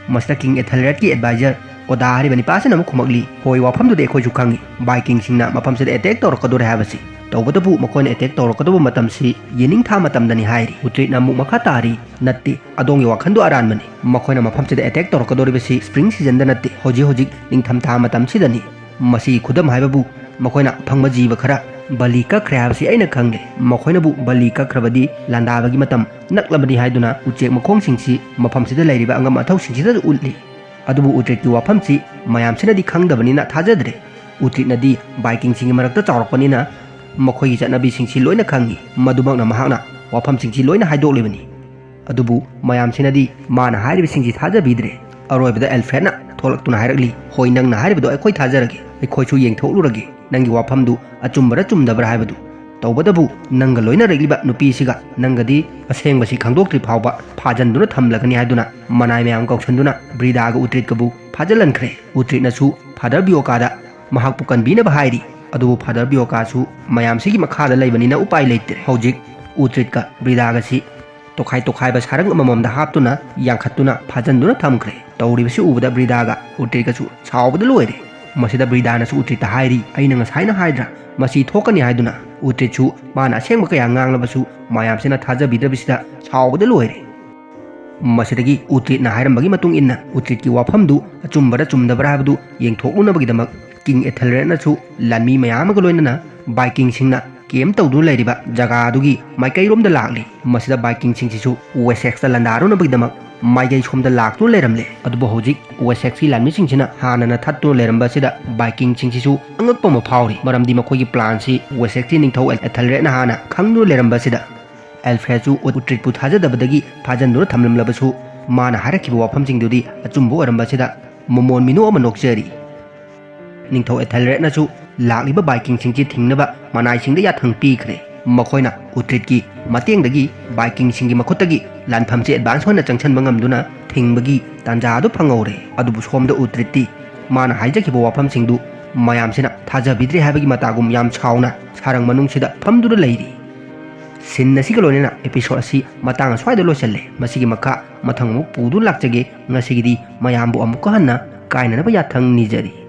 ꯃꯁꯤꯗ ꯀꯤꯡ ꯑꯦꯊꯦꯜꯔꯦꯗꯀꯤ ꯑꯦꯗꯚꯥꯏꯖꯔ ꯑꯣꯗꯥ ꯍꯥꯏꯔꯤꯕ ꯅꯤꯄꯥꯁꯤꯅ ꯑꯃꯨꯛ ꯈꯨꯝꯃꯛꯂꯤ, "ꯍꯣꯏ, ꯋꯥꯐꯝꯗꯨꯗꯤ ꯑꯩꯈꯣꯏꯁꯨ ꯈꯪꯏ, ꯕꯥꯏꯀꯤꯡꯁꯤꯡꯅ ꯃꯐꯝꯁꯤꯗ ꯑꯦꯇꯦꯛ ꯇꯧꯔꯛꯀꯗꯣꯔꯦ ꯍꯥꯏꯕꯁꯤ꯫ ꯇꯧꯕꯇꯕꯨ ꯃꯈꯣꯏꯅ ꯑꯦꯇꯦꯛ ꯇꯧꯔꯛꯀꯗꯧꯕ ꯃꯇꯝꯁꯤ ꯌꯦꯅꯤꯡꯊꯥ ꯃꯇꯝꯗꯅꯤ" ꯍꯥꯏꯔꯤ꯫ ꯎꯇ꯭ꯔꯤꯠꯅ ꯑꯃꯨꯛ ꯃꯈꯥ ꯇꯥꯔꯤ, "ꯅꯠꯇꯦ, ꯑꯗꯣꯝꯒꯤ ꯋꯥꯈꯜꯗꯨ ꯑꯔꯥꯟꯕꯅꯤ꯫ ꯃꯈꯣꯏꯅ ꯃꯐꯝꯁꯤꯗ ꯑꯦꯇꯦꯛ ꯇꯧꯔꯛꯀꯗꯧꯔꯤꯕꯁꯤ ꯁ꯭ꯄ꯭ꯔꯤꯡ ꯁꯤꯖꯟꯗ ꯅꯠꯇꯦ, ꯍꯧꯖꯤꯛ ꯍꯧꯖꯤꯛ ꯅꯤꯡꯊꯝꯊꯥ ꯃꯇꯝꯁꯤꯗꯅꯤ꯫ ꯃꯁꯤꯒꯤ ꯈꯨꯗꯝ ꯍꯥꯏꯕꯕꯨ ꯃꯈꯣꯏꯅ ꯑꯐꯪꯕ ꯖꯤꯕ ꯈꯔ ꯕꯂꯤ ꯀꯛꯈ꯭ꯔꯦ ꯍꯥꯏꯕꯁꯤ ꯑꯩꯅ ꯈꯪꯂꯦ꯫ ꯃꯈꯣꯏꯅꯕꯨ ꯕꯂꯤ ꯀꯛꯈ꯭ꯔꯕꯗꯤ ꯂꯥꯟꯗꯥꯕꯒꯤ ꯃꯇꯝ ꯅꯛꯂꯕꯅꯤ" ꯍꯥꯏꯗꯨꯅ ꯎꯆꯦꯛ ꯃꯈꯣꯡꯁꯤꯡꯁꯤ ꯃꯐꯝꯁꯤꯗ ꯂꯩꯔꯤꯕ ꯑꯉꯝ ꯑꯊꯧꯁꯤꯡꯁꯤꯗꯁꯨ ꯎꯠꯂꯤ꯫ ꯑꯗꯨꯕꯨ ꯎꯇ꯭ꯔꯤꯠꯀꯤ ꯋꯥꯐꯝꯁꯤ ꯃꯌꯥꯝꯁꯤꯅꯗꯤ ꯈꯪꯗꯕꯅꯤꯅ ꯊꯥꯖꯗ꯭ꯔꯦ꯫ ꯎꯇ꯭ꯔꯤꯠꯅꯗꯤ ꯕꯥꯏꯀꯤꯡꯁꯤꯡꯒꯤ ꯃꯔꯛꯇ ꯆꯥꯎꯔꯛꯄꯅꯤꯅ ꯃꯈꯣꯏꯒꯤ ꯆꯠꯅꯕꯤꯁꯤꯡꯁꯤ ꯂꯣꯏꯅ ꯈꯪꯏ꯫ ꯃꯗꯨꯃꯛꯅ ꯃꯍꯥꯛꯅ ꯋꯥꯐꯝꯁꯤꯡꯁꯤ ꯂꯣꯏꯅ ꯍꯥꯏꯗꯣꯛꯂꯤꯕꯅꯤ꯫ ꯑꯗꯨꯕꯨ ꯃꯌꯥꯝꯁꯤꯅꯗꯤ ꯃꯥꯅ ꯍꯥꯏꯔꯤꯕꯁꯤꯡꯁꯤ ꯊꯥꯖꯕꯤꯗ꯭ꯔꯦ꯫ ꯑꯔꯣꯏꯕꯗ ꯑꯦꯜꯐ꯭ꯔꯦꯗꯅ ꯊꯣꯛꯂꯛꯇꯨꯅ ꯍꯥꯏꯔꯛꯂꯤ, "ꯍꯣꯏ, ꯅꯪꯅ ꯍꯥꯏꯔꯤꯕꯗꯣ ꯑꯩꯈꯣꯏ ꯊꯥꯖꯔꯒꯦ, ꯑꯩꯈꯣꯏꯁꯨ ꯌꯦꯡꯊꯣꯛꯂꯨꯔꯒꯦ ꯅꯪꯒꯤ ꯋꯥꯐꯝꯗꯨ ꯑꯆꯨꯝꯕꯔ ꯆꯨꯝꯗꯕ꯭ꯔꯥ ꯍꯥꯏꯕꯗꯨ꯫ ꯇꯧꯕꯇꯕꯨ ꯅꯪꯒ ꯂꯣꯏꯅꯔꯛꯂꯤꯕ ꯅꯨꯄꯤꯁꯤꯒ ꯅꯪꯒꯗꯤ ꯑꯁꯦꯡꯕꯁꯤ ꯈꯪꯗꯣꯛꯇ꯭ꯔꯤ ꯐꯥꯎꯕ ꯐꯥꯖꯟꯗꯨꯅ ꯊꯝꯂꯒꯅꯤ" ꯍꯥꯏꯗꯨꯅ ꯃꯅꯥꯏ ꯃꯌꯥꯝ ꯀꯧꯁꯟꯗꯨꯅ ꯕ꯭ꯔꯤꯗꯥꯒ ꯎꯇ꯭ꯔꯤꯠꯀꯕꯨ ꯐꯥꯖꯤꯜꯍꯟꯈ꯭ꯔꯦ꯫ ꯎꯇ꯭ꯔꯤꯠꯅꯁꯨ ꯐꯥꯗꯔ ꯕꯤꯌꯣꯀꯥꯗ ꯃꯍꯥꯛꯄꯨ ꯀꯟꯕꯤꯅꯕ ꯍꯥꯏꯔꯤ꯫ ꯑꯗꯨꯕꯨ ꯐꯥꯗꯔ ꯕꯤꯌꯣꯀꯥꯁꯨ ꯃꯌꯥꯝꯁꯤꯒꯤ ꯃꯈꯥꯗ ꯂꯩꯕꯅꯤꯅ ꯎꯄꯥꯏ ꯂꯩꯇ꯭ꯔꯦ꯫ ꯍꯧꯖꯤꯛ ꯎꯇ꯭ꯔꯤꯠꯀ ꯕ꯭ꯔꯤꯗꯥꯒꯁꯤ ꯇꯣꯈꯥꯏ ꯇꯣꯈꯥꯏꯕ ꯁꯥꯔꯪ ꯑꯃꯃꯝꯗ ꯍꯥꯞꯇꯨꯅ ꯌꯥꯟꯈꯠꯇꯨꯅ ꯐꯥꯖꯟꯗꯨꯅ ꯊꯝꯈ꯭ꯔꯦ꯫ ꯇꯧꯔꯤꯕꯁꯤ ꯎꯕꯗ ꯕ꯭ꯔꯤꯗꯥꯒ ꯎꯇ꯭ꯔꯤꯠꯀꯁꯨ ꯁꯥꯎꯕꯗ ꯂꯣꯏꯔꯦ꯫ ꯃꯁꯤꯗ ꯕ꯭ꯔꯤꯗꯥꯅꯁꯨ ꯎꯇ꯭ꯔꯤꯠꯇ ꯍꯥꯏꯔꯤ, "ꯑꯩꯅ ꯉꯁꯥꯏꯅ ꯍꯥꯏꯗ꯭ꯔꯥ ꯃꯁꯤ ꯊꯣꯛꯀꯅꯤ ꯍꯥꯏꯗꯨꯅ?" ꯎꯇ꯭ꯔꯤꯠꯁꯨ ꯃꯥꯅ ꯑꯁꯦꯡꯕ ꯀꯌꯥ ꯉꯥꯡꯂꯕꯁꯨ ꯃꯌꯥꯝꯁꯤꯅ ꯊꯥꯖꯕꯤꯗ꯭ꯔꯕꯁꯤꯗ ꯁꯥꯎꯕꯗ ꯂꯣꯏꯔꯦ꯫ ꯃꯁꯤꯗꯒꯤ ꯎꯇ꯭ꯔꯤꯠꯅ ꯍꯥꯏꯔꯝꯕꯒꯤ ꯃꯇꯨꯡ ꯏꯟꯅ ꯎꯇ꯭ꯔꯤꯠꯀꯤ ꯋꯥꯐꯝꯗꯨ ꯑꯆꯨꯝꯕꯔ ꯆꯨꯝꯗꯕ꯭ꯔꯥ ꯍꯥꯏꯕꯗꯨ ꯌꯦꯡꯊꯣꯛꯂꯨꯅꯕꯒꯤꯗꯃꯛ ꯀꯤꯡ ꯑꯦꯊꯦꯜꯔꯦꯠꯅꯁꯨ ꯂꯥꯟꯃꯤ ꯃꯌꯥꯝ ꯑꯃꯒ ꯂꯣꯏꯅꯅ ꯕꯥꯏꯀꯤꯡꯁꯤꯡꯅ ꯀꯦꯝ ꯇꯧꯗꯨꯅ ꯂꯩꯔꯤꯕ ꯖꯒꯥ ꯑꯗꯨꯒꯤ ꯃꯥꯏꯀꯩꯔꯣꯝꯗ ꯂꯥꯛꯂꯤ꯫ ꯃꯁꯤꯗ ꯕꯥꯏꯀꯤꯡꯁꯤꯡꯁꯤꯁꯨ ꯋꯦꯁꯦꯛꯁꯇ ꯂꯥꯟꯗꯥꯔꯨꯅꯕꯒꯤꯗꯃꯛ ꯃꯥꯏꯀꯩ ꯁꯣꯝꯗ ꯂꯥꯛꯇꯨꯅ ꯂꯩꯔꯝꯂꯦ꯫ ꯑꯗꯨꯕꯨ ꯍꯧꯖꯤꯛ ꯋꯦꯁꯦꯛꯁꯀꯤ ꯂꯥꯟꯃꯤꯁꯤꯡꯁꯤꯅ ꯍꯥꯟꯅꯅ ꯊꯠꯇꯨꯅ ꯂꯩꯔꯝꯕ ꯑꯁꯤꯗ ꯕꯥꯏꯀꯤꯡꯁꯤꯡꯁꯤꯁꯨ ꯑꯉꯛꯄ ꯑꯃ ꯐꯥꯎꯔꯤ, ꯃꯔꯝꯗꯤ ꯃꯈꯣꯏꯒꯤ ꯄ꯭ꯂꯥꯟꯁꯤ ꯋꯦꯁꯦꯛꯁꯀꯤ ꯅꯤꯡꯊꯧ ꯑꯦꯊꯦꯜꯔꯦꯠꯅ ꯍꯥꯟꯅ ꯈꯪꯗꯨꯅ ꯂꯩꯔꯝꯕ ꯑꯁꯤꯗ꯫ ꯑꯦꯜꯐ꯭ꯔꯦꯗꯁꯨ ꯎꯇ꯭ꯔꯤꯠꯄꯨ ꯊꯥꯖꯗꯕꯗꯒꯤ ꯐꯥꯖꯟꯗꯨꯅ ꯊꯝꯂꯝꯂꯕꯁꯨ, ꯃꯥꯅ ꯍꯥꯏꯔꯛꯈꯤꯕ ꯋꯥꯐꯝꯁꯤꯡꯗꯨꯗꯤ ꯑꯆꯨꯝꯕ ꯑꯣꯏꯔꯝꯕ ꯑꯁꯤꯗ ꯃꯣꯃꯣꯟ ꯃꯤꯅꯣꯛ ꯑꯃ ꯅꯣꯛꯆꯔꯤ꯫ ꯅꯤꯡꯊꯧ ꯑꯦꯊꯦꯜꯔꯦꯠꯅꯁꯨ ꯂꯥꯛꯂꯤꯕ ꯕꯥꯏꯀꯤꯡꯁꯤꯡꯁꯤ ꯊꯤꯡꯅꯕ ꯃꯅꯥꯏꯁꯤꯡꯗ ꯌꯥꯊꯪ ꯄꯤꯈ꯭ꯔꯦ꯫ ꯃꯈꯣꯏꯅ ꯎꯇ꯭ꯔꯤꯠꯀꯤ ꯃꯇꯦꯡꯗꯒꯤ ꯕꯥꯏꯀꯤꯡꯁꯤꯡꯒꯤ ꯃꯈꯨꯠꯇꯒꯤ ꯂꯥꯟꯐꯝꯁꯤ ꯑꯦꯗꯚꯥꯟꯁ ꯑꯣꯏꯅ ꯆꯪꯁꯤꯟꯕ ꯉꯝꯗꯨꯅ ꯊꯤꯡꯕꯒꯤ ꯇꯥꯟꯖꯥ ꯑꯗꯨ ꯐꯪꯍꯧꯔꯦ꯫ ꯑꯗꯨꯕꯨ ꯁꯣꯝꯗ ꯎꯇ꯭ꯔꯤꯠꯇꯤ ꯃꯥꯅ ꯍꯥꯏꯖꯈꯤꯕ ꯋꯥꯐꯝꯁꯤꯡꯗꯨ ꯃꯌꯥꯝꯁꯤꯅ ꯊꯥꯖꯕꯤꯗ꯭ꯔꯦ ꯍꯥꯏꯕꯒꯤ ꯃꯇꯥꯒꯨꯝ ꯌꯥꯝ ꯁꯥꯎꯅ ꯁꯥꯔꯪ ꯃꯅꯨꯡꯁꯤꯗ ꯐꯝꯗꯨꯅ ꯂꯩꯔꯤ꯫ ꯁꯤꯟ ꯑꯁꯤꯒ ꯂꯣꯏꯅꯅ ꯑꯦꯄꯤꯁꯣꯗ ꯑꯁꯤ ꯃꯇꯥꯡ ꯑꯁ꯭ꯋꯥꯏꯗ ꯂꯣꯏꯁꯤꯜꯂꯦ꯫ ꯃꯁꯤꯒꯤ ꯃꯈꯥ ꯃꯊꯪ ꯑꯃꯨꯛ ꯄꯨꯗꯨꯅ ꯂꯥꯛꯆꯒꯦ꯫ ꯉꯁꯤꯒꯤꯗꯤ ꯃꯌꯥꯝꯕꯨ ꯑꯃꯨꯛꯀ ꯍꯟꯅ ꯀꯥꯏꯅꯅꯕ ꯌꯥꯊꯪ ꯅꯤꯖꯔꯤ꯫